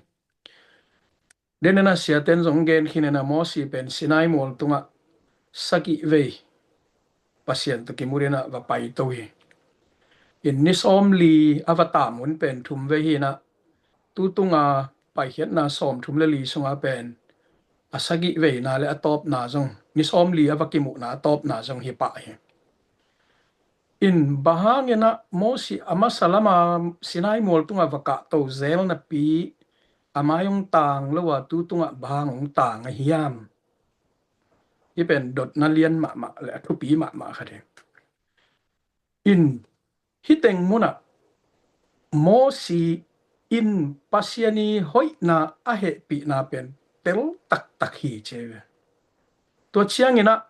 Den in ah siate'n zong gen khin in ah, Mosi pen Sinai mual tungah sagih vei Pasian tawh kimu dingin ah va paito hi. In ni sawmli a va tam hun pen thum vei hi-in ah, tu tunga Paikhiatna sawmthum le li sunga pen a sagih veina le a tawpna zong, ni sawmli a va kimuhna a tawpna zong hi pah hi. In bang hangin ah Mosi a masa lama Sinai mual tungah va kahto zel napi, a mai hong tang lo a, tu tungah bang hang hong tang a hiam? Hih pen dotna lian mahmah le a thupi mahmah khat hi. In hih teng munah Mosi in Pasian ii hoihna a hehpihna pen tel taktak hi ci hi ve. Tua ciangin ah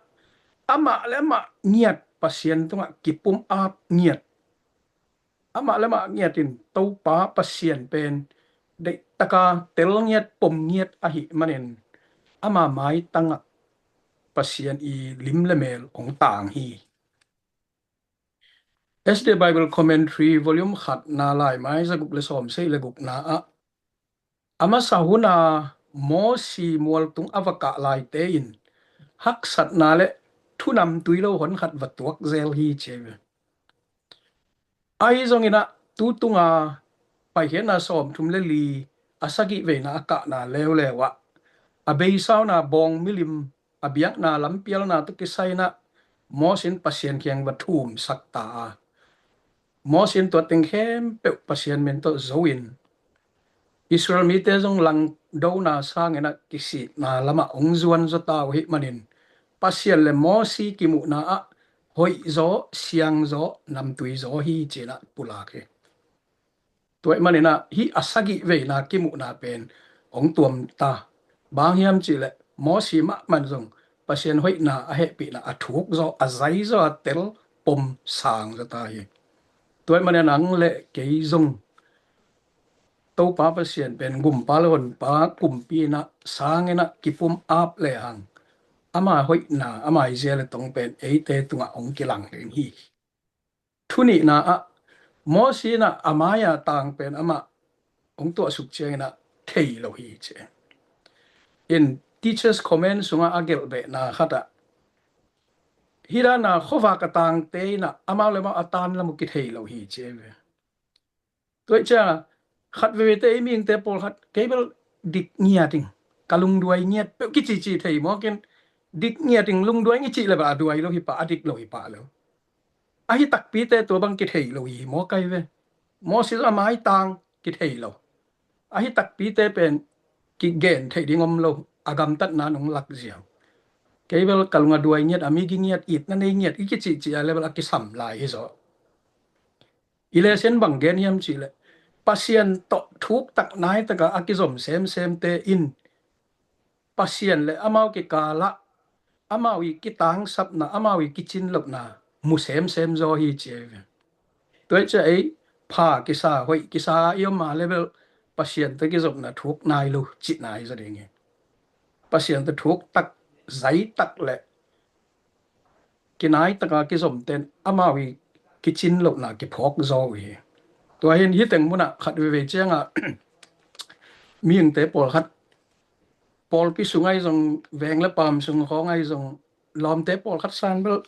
amah le amah ngiat, Pasian tungah kipumap ngiat. Amah le amah ngiat in Topa Pasian pen deihtaka tel ngiat, pom ngiat ahih manin ama maitangah Pasian ii lim le mel hong tang hi. S D A Bible Commentary volume khatna, laimai zaguk le sawmsagih le gukna ah, a masa huna Mosi mualtung a va kah laite in haksatna le thu namtui lo hon khat va tuak zel hi ci hi ve. Ahi zongin ah tu tunga Paikhiatna sawmthum le li a sagih veina a kahna leuleu ah, a beisauna bawng milim, a biakna lampialna tawh kisai in ah Mosi in Pasian kiang va thumsak ta a, Mosi in tua teng khempeuh Pasian min tawh zo in, Israel mite zong langdona sangin ah kisitna lamah hong zuan zaw ta uh ahih manin, Pasian le Mosi kimuhna ah hoihzaw, siangzaw, namtui zaw hi ci-in ah pulak hi. Tua ahih manin ah hih a sagih veina kimuhna pen hong tuam ta. Bang hiam cih leh Mosi mahmah zong Pasian hoihna, a hehpihna a thuk zaw, a zai zaw, a tel, pom, sang zaw ta hi. Tua ahih manin ah nang le kei zong Topa Pasian pen gumpa le honpa, kumpi in ah, sangin ah kipumap lehang, ama hoihna, ama zia le tong pen eite tungah hong kilang ding hi. Thu nihna ah, Mosi in ah a mai-a tang pen amah hong tuahsuk ciangin ah thei lo hi ci. In Teacher's Comment sungah a gelhbehna khat ah, hih dan a khuavak a tangte in ah amau le amau a tan lam uh kithei lo hi ci hi ve. Tua ahih ciangin khat veivei te, ei mihingte pawlkhat, kei bel dik ngiat ing, ka lungduai ngiat peuh, kicici thei mawk in, dik ngiat ing, lungduai ing i cih leh bel a duai lo hi pah, a dik lo hi pah lo. Ahi takpite tua bang kithei lo hi mawk ahi ve. Mosi a maitang kithei lo. Ahi takpite pen kigen theih ding om lo, a gamtatna nong lak ziau. Kei bel ka lung a duai ngiat, a migi ngiat, itna nei ngiat i kicihcih a leh bel a kisam lai hi zaw. I lesson bang gen hiam cih leh, Pasian tawh thuktak naitaka a kizom semsemte in Pasian le amau kikalah amau i kitangsapna, amau i kicinlohna mu semsem zaw hi ci ahi ve. Tua ahih ciang ei pha kisa, hoih kisa i om a leh bel Pasian tawh kizopna thuk nai lo cihna hi zaw ding hi. Pasian tawh thuktak, zaitak le kinaitaka kizomte in amau i kicinlohna kiphawk zaw uh hi. Tua hi-in hih teng munah khat veivei ciangah mihingte pawlkhat, pawlpi sung ahi zong, veng le paam sung khawng ahi zong, lawmte pawlkhat san bel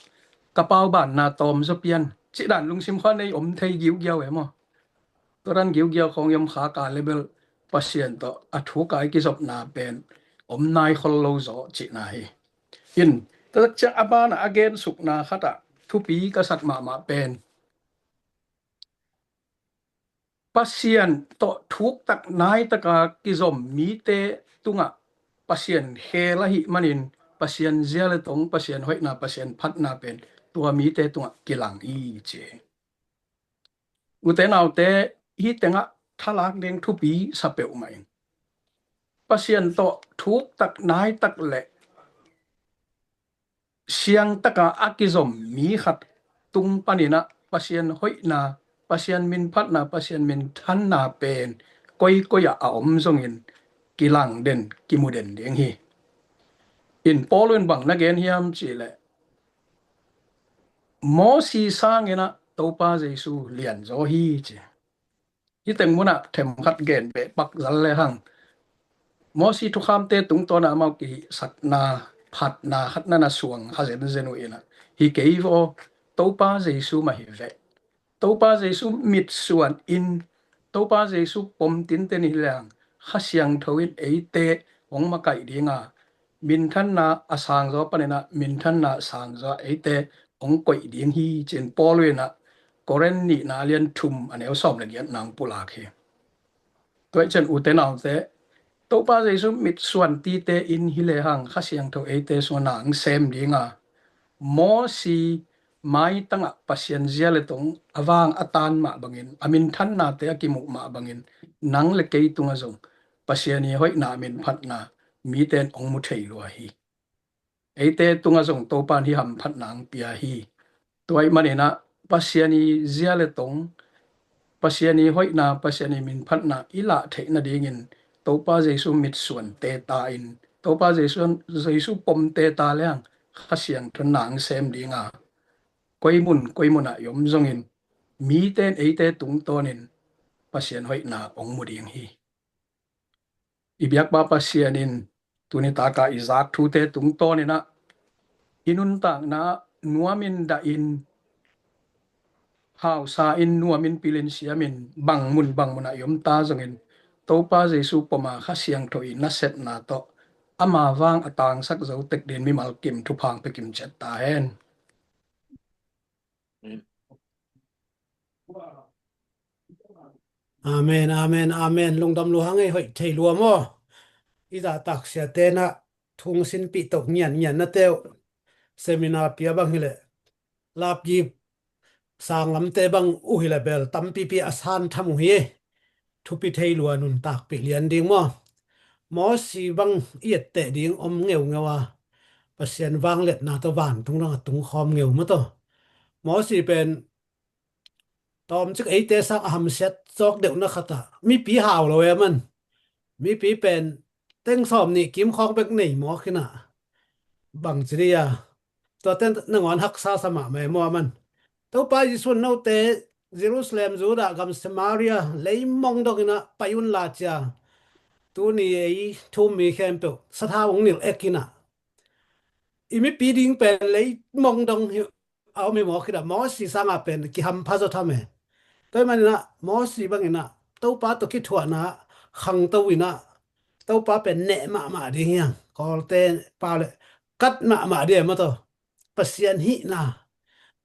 ka pau banna tawm zaw pian, cih dan lungsim khua nei om thei giugiau e maw? Tua dan giugiau khawng i om khak a leh bel Pasian tawh a thuk a i kizopna pen om nai khol lo zaw cihna hi. In, tua tak ciang a banah a gensukna khatah thupi ka sak mahmah pen Pasian tawh thuktak naitaka kizom mite tungah Pasian khel ahih manin Pasian zia le tong, Pasian hoihna, Pasian phatna pen tua mite tungah kilang hi ci hi. Ute naute, hih tengah thalak ding thupi sa peuhmah in, Pasian tawh thuktak naitak le siangtaka a kizom mi khat tung paninah Pasian hoihna, Pasian minphatna, Pasian minthanna pen koikoi ah a om zongin kilang den, kimu den ding hi. In Paul in bang na gen hiam cihleh, Mosi sanginah Topa Jesu lianzaw hi ci. Hih teng munah themkhat gen beh pak zal le hang. Mosi thukhamte tungtawnah amau kihihsakna phatna khat nana suang kha zenzen uh inah, hi kei vaw, Topa Jesu mah hi veh. Topa Jesu mitsuan in, Topa Jesu pom tinten hi leng Kha Siangtho in eite hong makaih dinga, minthanna a sangzaw paninah minthanna a sangzaw eite hong koih ding hi ci-in Paul inah Korin nihna a lian thum a neu sawm le giatna hong pulak hi. Tua ahih ciang ute naute, Topa Jesu mitsuan tite in hi lehang Kha Siangtho eite sungah na hong sem dinga, Mosi maitangah Pasian zia le tong a vang a tan mah bangin, a minthannate a kimuh mah bangin, nang le kei tungah zong Pasian ii hoihna, a minphatna mite in hong mu thei lua hi. Eite tungah zong Topa in hih hamphatna hong pia hi. Tua ahih maninah Pasian ii zia le tong, Pasian ii hoihna, Pasian ii minphatna i lah theih nadingin Topa Jesu mitsuan teta in, Topa Jesu, Jesu pom teta leng Kha Siangtho in na hong sem dinga, koi mun koi munah i om zongin mite in eite tungtawnin Pasian hoihna hong mu ding hi. I biakpa Pasian in tuni taka i zak thute tungtawninah i nuntakna nuamin dahin, hausa in, nuamin pilin, siamin, bang mun bang munah i om ta zongin Topa Jesu poma Kha Siangtho ii nasepna tawh ama vang a tangsak zo tek dingin mimal kim thupha hong pia kim ciat ta hen. Amen, amen, amen. Lungdam lua hang ei, hoih thei lua maw? I zahtak siate nah thu hong sinpih toh ngianngian nate uh, seminar pia bang hileh, lapgip sanglamte bang uh hileh bel tampipi a san tham uh hi. Thupi thei lua, nuntakpih lian ding maw? Mosi bang i etteh ding om ngeungeu a, Pasian vangliatna tawh vantung dong a tungkhawm ngeu maw tawh. Mosi pen tawmcik eite sang a hamsiat zawk deuhna khatah mipi hau lo e man. Mipi pen teng sawm nih kim khawng bek nei mawk inah, bangci dih a, tuate nangawn haksa sa mahmah e maw a man. Topa Jesu in note Jerusalem, Judah gam, Samaria leimong donginah pai unla cia, tuni ei thu-um mi khempeuh sathau hong nilh ek inah, i mipi ding pen leimong dong hi a om hi mawk inah, Mosi sanga pen kihampha zaw tham e. Tua ahih maninah Mosi banginah Topa tawh kithuahna khangto inah, Topa pen neh mahmah ding hi hang. Kawlte pau le kat mahmah ding e maw tawh. Pasian hihna,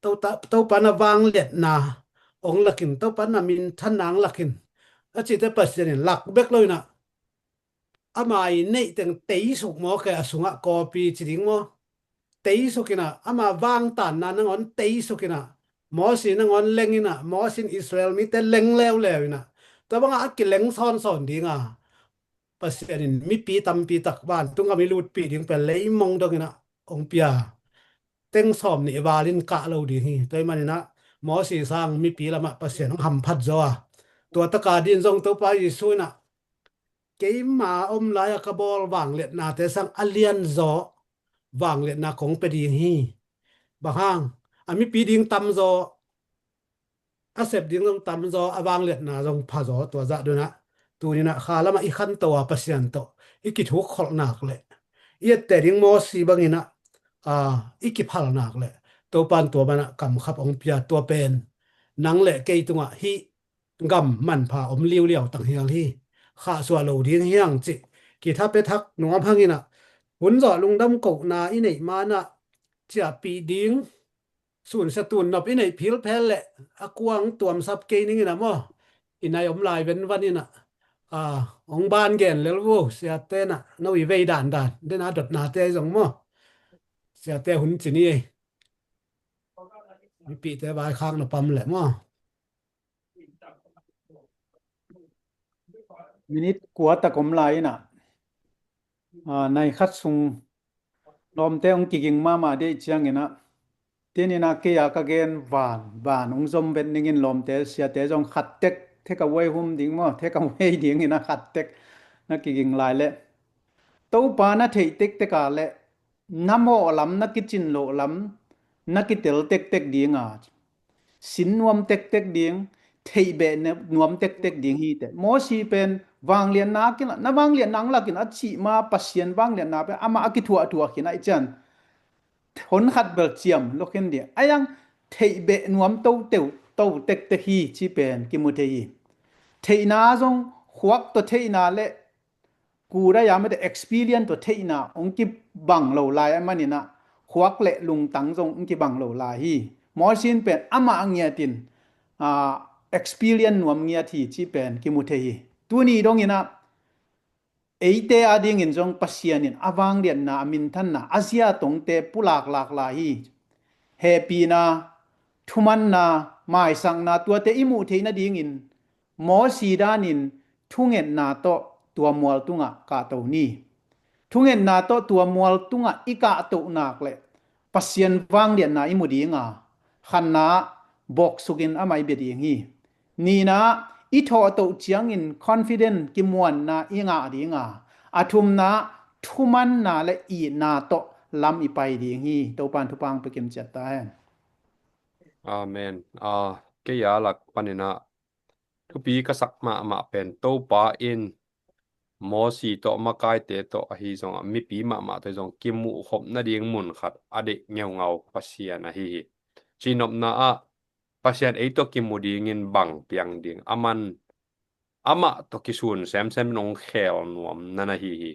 Topa, Topa na vangliatna hong lakin, Topa na minthanna hong lakin a cihte Pasian in lak bek lo inah, ama ii neih teng teisuk mawk e, a sungah kawpi ci ding maw? Teisuk inah, ama vangtanna nangawn teisuk inah, Mosi nangawn leng inah, Mosi in Israel mite leng leuleu inah, tua bangah a kileng sawnsawn dinga Pasian in mipi tampi tak vantung gam i lutpih ding pen leimong donginah hong pia. Teng sawm nih valin kah lo ding hi. Tua ahih maninah Mosi sang mipi lamah Pasian hong hamphat zaw a, tua taka din zong Topa Jesu inah keima om lai-a ka bawl vangliatnate sang a lianzaw vangliatna kong pia ding hi. Bang hang? A mipi ding tamzaw, a sep ding zong tamzaw, a vangliatna zong phazaw, tua zah dunah tuninah kha lamah i khanto a Pasian tawh i kithukkholh nak le i etteh ding Mosi banginah, a, i kiphal nak le Topan tua banah kamkhap hong pia, tua pen nang le kei tungah hih gam manpha om liuliau tang hial hi. Khahsuah lo ding hiang cih kitha pia thak nuam hanginah, hun zawh lungdam kohna i neih manah ciahpih ding, sunsia tunnop i neih philphel le a kuang tuamsap kei ninginah maw, i nai om lai venvan inah, a, hong ban gen lel vo, siatenah no i vei dandan dena dotnate zong maw, siate hun cin i ei. Mipihte vaikhak na pam leh maw? Minit kua tak om lai inah, a, nai khat sung lawmte hong kiging mahmah deih cianginah, tininah kei a ka gen van van hong zom vet ningin lawmte, siate zong khat tek, take away hum ding maw, take away dinginah khat tek na kiging lai leh, Topa na theih tektek a leh na mawh lam, na kicin loh lam, na kitel tektek dinga, sin nuam tektek ding, theih beh ne-, nuam tektek ding hi teh. Mosi pen vangliatna a kinah, na vangliatna ang lakin a cih ma, Pasian vangliatna pen amah a kithuahthuah khin ahih cian, hon khat bel ciam lo khin ding. A iang theih beh nuam to teu, to tektek hi cih pen kimu thei hi. Theihna zong khuak tawh theihna le kudai a mete experience tawh theihna hong kibang lo lai a maninah, khuak le lungtang zong hong kibang lo lai hi. Mosi in pen amah a ngiatin, a, experience nuam ngiat hi cih pen kimu thei hi. Tuni donginah eite adingin zong Pasian in a vangliatna, a minthanna, a zia tongte pulak lak lai hi. Hehpihna, thumanna, maisakna, tuate i muh theih nadingin Mosi danin thungetna tawh tua mual tungah kahto ni. Thungetna tawh tua mual tungah i kahtoh nak le Pasian vangliatna i mu dinga, khatna ah bawksukin amah i bia ding hi. Nihna ah i thawhtoh ciangin confident, kimuanna i ngah dinga, a thumna ah thumanna le itna tawh lam i pai ding hi. Topan thupha hong pia kimciat ta hen. Amen. A, kei a lak paninah thupi ka sak mahmah pen Topa in Mosi tawh, makaite tawh ahi zongah, mipi mahmah tawh zong kimuh khop nading mun khat a deih ngeungau Pasian ahi hi. Cihnopna ah Pasian ei tawh kimu dingin bang piang ding, aman amah tawh kisun semsem nong khel nuam na na hi hi.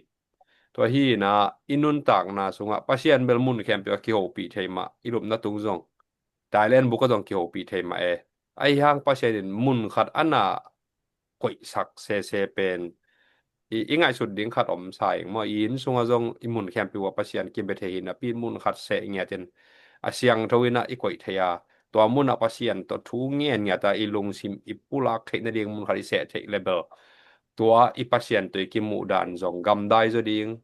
Tua hi inah i nuntakna sungah Pasian bel mun khempeuh a kihopih thei mah, i lupna tung zong Thailand buk a zong kihopih thei mah e. Ahi hang Pasian in mun khat a na koihsak sese pen i, i ngaihsut ding khat om sa ing maw? I inn sungah zong i mun khempeuh ah Pasian kibia thei hi napi, mun khat seh ngiatin a siangtho inah i koih thei a, tua munah Pasian tawh thu ngen ngiat a i lungsim i pulak theih nading mun khat i seh theih le bel, tua i Pasian tawh i kimuh dan zong gamdai zaw ding,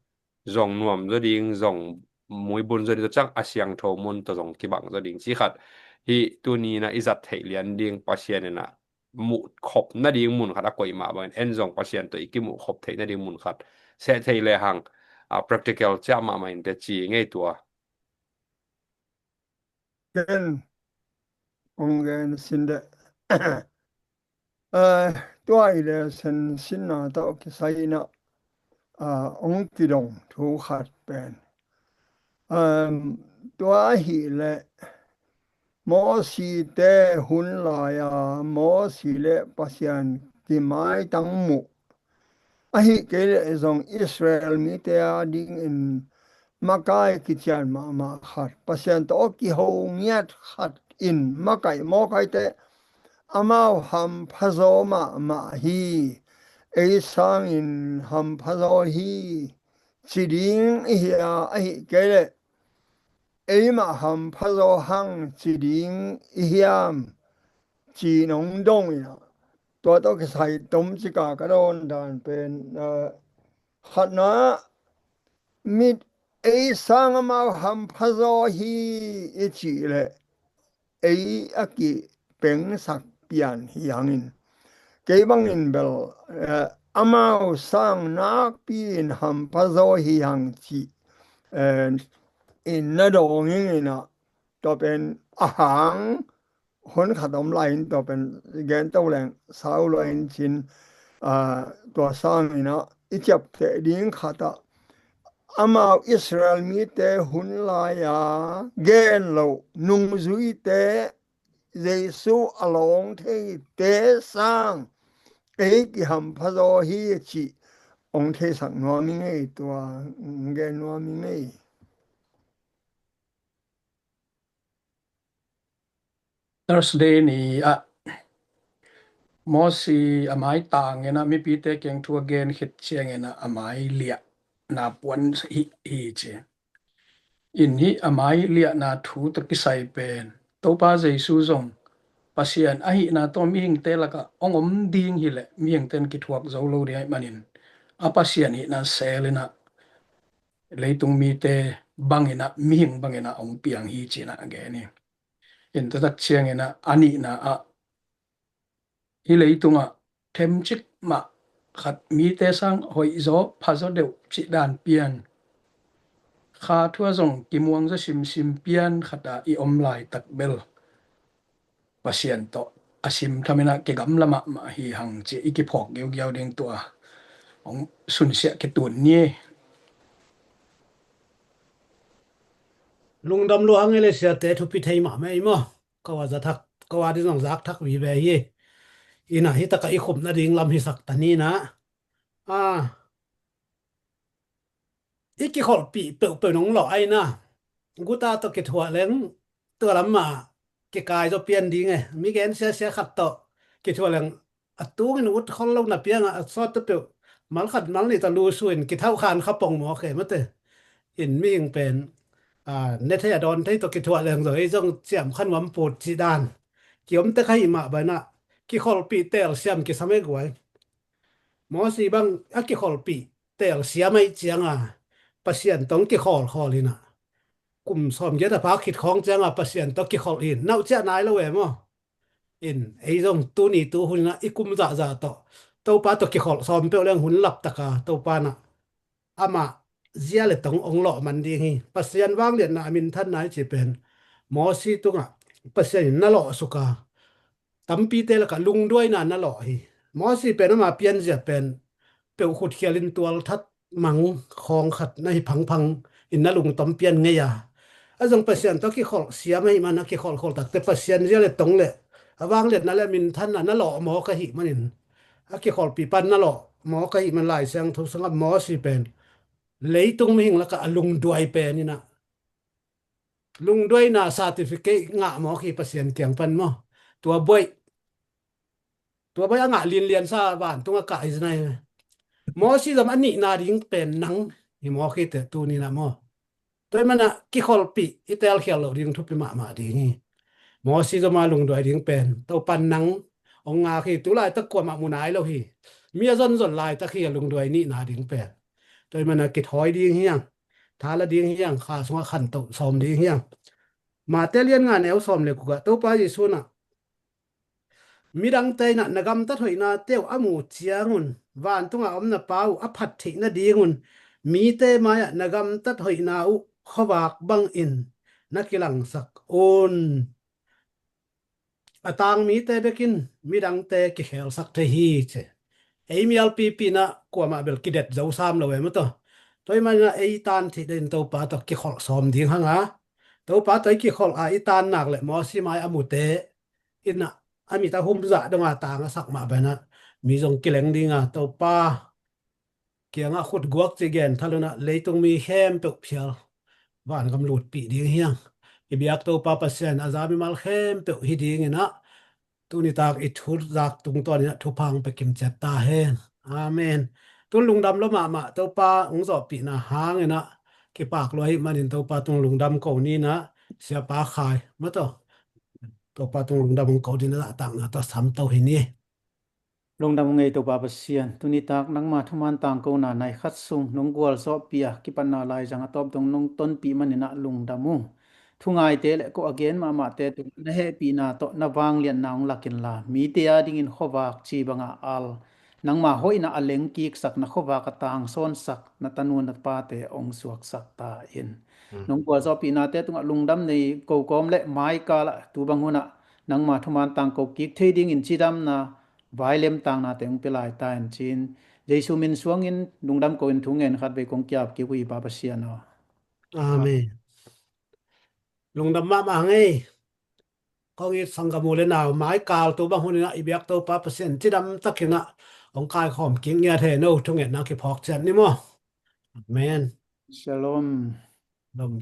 zong nuam zaw ding, zong muibun zaw ding, tua ciang a siangtho mun tawh zong kibang zaw ding cih khat hi. Tuni inah i zat theih lian ding, Pasian inah muh khop nading mun khat a koih mah bangin en zong Pasian tawh i kimuh khop theih nading mun khat seh thei lehang, a, practical ciah mahmah inteh ci ngei tua. Ken kong gen sin deh. Eh, tua i le sen sinna tawh kisai inah, ah, hong kidong thu khat pen, um, tua ahih leh Mosi te hun lai-a Mosi le Pasian kimaitang muh, ahih kei leh zong Israel mite adingin makai kician mahmah khat, Pasian tawh kiho ngiat khat in makaih mawkaite amau hamphazaw mahmah hi. Ei sangin hamphazaw hi ci ding i hi a, ahih kei leh eimah hamphazaw hang ci ding i hiam ci nong dong inah, tua tawh kisai tomcik a ka dawn dan pen, eh, khatna ah mit ei sang amau hamphazaw hi i cih leh ei a kipengsak pian hi hangin, kei bangin bel, eh, amau sang nakpi in hamphazaw hi hang cih, eh, in na dawng ing inah, tua pen a hang hun khat om lai in, tua pen gen to leng sau lua in cin, ah, tua sang inah i ciapteh ding khat ah, amau Israel mite hun lai-a gen loh nungzuite, Jesu a lawng theite sang ei kihampha zaw hi cih hong theisak nuam i ngei, tua gen nuam i ngei. Thursday ni ah Mosi a mai tangin ah mipite kiang thu a gen khit ciangin ah a mai liahna puan hi, hi ci. In hih a mai liahna thu tawh kisai pen Topa Jesu zong Pasian ahihna tawh mihingte lakah hong om ding hileh mihingte in kithuak zo lo ding ahih manin a Pasian hihna sel in ah leitung mite bangin ah, mihing bangin ah hong piang hi ci-in ah a gen hi. In tua tak ciangin ah a nihna ah hih leitungah themcik mah khat mite sang hoihzaw phazaw deuh cih dan pian, kha thu ah zong kimuang zaw simsim pian khat ah i om laitak bel Pasian tawh a simtham in ah kigamla mahmah hi hang ci i kiphawk giaugiau ding, tua hong sunsiah kitun ni. Lungdam lua hang e, le siate thupi thei mahmah ei maw. Ko a za thak, ko a ding zong zak thak vive hi. Ina hi taka i khupna ding lam hisak ta ni na. A, i kikholhpih peuhpeuh nong lawh ai na. Guta tawh kithuah leng tua lam mah kikai zaw pian ding e. Mi gen siasia khat tawh kithuah leng a tungin ut khol lo na piang a, a sawt ta peuh mal khat mal nih ta lusu in kithauh khan kha pong mawk e mate. In mihing pen, a, ne thei a dawn thei tawh kithuah leng zaw ei zong ciam kha nuam put cih dan. Kiom tek ahih mah banah kikholhpih telsiam kisam ei guai. Mosi bang a kikholhpih telsiam ahih cianga Pasian tawh kikhawlkhawl inah kum sawmgiat a phak khit khawng cianga Pasian tawh kikholh in nauh ciah nai lo e maw? In ei zong tuni tu hun inah i kum zahzah tawh Topa tawh kikholh sawm peuh leng hun laptaka Topa nah amah zia le tong ong lawh man ding hi. Pasian vangliatna a minthanna i ci pen Mosi tungah Pasian in na lawh suka tampite lakah lungduaina na lawh hi. Mosi pen ama pianzia pen peuh khutkhial in tualthat mang khawng khat na hi phangphang in na lungtom pian ngei a. A zong Pasian tawh kikholh siam ahih man a kikholhkholh takte Pasian zia le tong le a vangliatna le a minthanna na lawh mawk ahih manin a kikholhpih pan na lawh mawk ahih man Lai Siangtho sungah Mosi pen leitung mihing lakah a lungduai pen inah lungduaina certificate ngah mawk hi Pasian kiang pan maw? Tua buai, tua buai a ngah linliansa vantung a kah hi zinai. Mosi zom a nihna ding pen nang hi mawk hi te tuni nah maw? Tua i manah kikholhpih i telkhial loh ding thupi mahmah ding hi. Mosi zom a lungduai ding pen Topan nang ong ngak hi. Tulaitak kuamah mu nai lo hi. Mi a zonzon laitak hi a lungduai nihna ding pen. Tua i manah kithawi ding hiang, thala ding hiang, kha sungah khantoh sawm ding hiang. Mate lian nga neu sawm le kukah Topa Jesu nah midangte inah na gamtat hoihnate uh a mu ciangun vantunga om na Pa uh a phat theih nadingun mite mai-ah na gamtat hoihna uh khuavak bangin na kilangsak un. A tang mite bekin midangte kikhelsak thei hi ci. Ei mialpipi nah kuamah bel kidet zo sam lo e maw taw. Tua i manah ei tan theih dahin Topa tawh kikholh sawm ding hanga Topa tawh i kikholh a i tan nak le Mosi mai a mute inah a mit a hum zah donga tang a sak mah banah mi zong kileng dinga Topa kiangah khutguak ci gen thalunah leitung mi khempeuh phial vangam lutpih ding hiang. I biak Topa Pasian a za mimal khempeuh hi dinginah tunitak i thuzak tungtawninah thupha hong pia kimciat ta hen. Amen. Tun lungdam lua mahmah Topa hong zawhpihna hanginah kipak lua ahih manin Topa tung lungdam ko ninah Siapa Khai maw taw. Topa tung lungdam hong ko dinah zahtakna tawh samto hi ni. Lungdam hong ei Topa Pasian, tunitak nangma thuman tangkona nai khat sung nong gualzawhpih a kipatna laizang a tawp dong nong tonpih maninah lungdam uh. Thungaite le ko a gen mahmahte tungah na hehpihna tawh na vangliatna hong lakinla mite adingin khuavak ci banga al nangma hoihna a lengkiksak, na khuavak a tangsawnsak na tanu na pate hong suaksak ta in. Nong gualzawhpihnate tungah lungdam nei ko kawm le maikalah tu bang hunah nangma thuman tangko kik thei dingin cidamna vailemtaknate hong pia lai ta in ci-in Jesu min suangin lungdam ko in thu ngen khat vei kong kiap kik uh hi Pa Pasian aw. Amen. Lungdam mahmah ngei. Kong it sanggam u le nau mai kal tu bang hun in ah i biak Topa Pasian cidam takin ah hong kaikhawm kik ngiat hen aw, thungetna kiphawk ciat ni maw. Amen. Shalom. Shalom.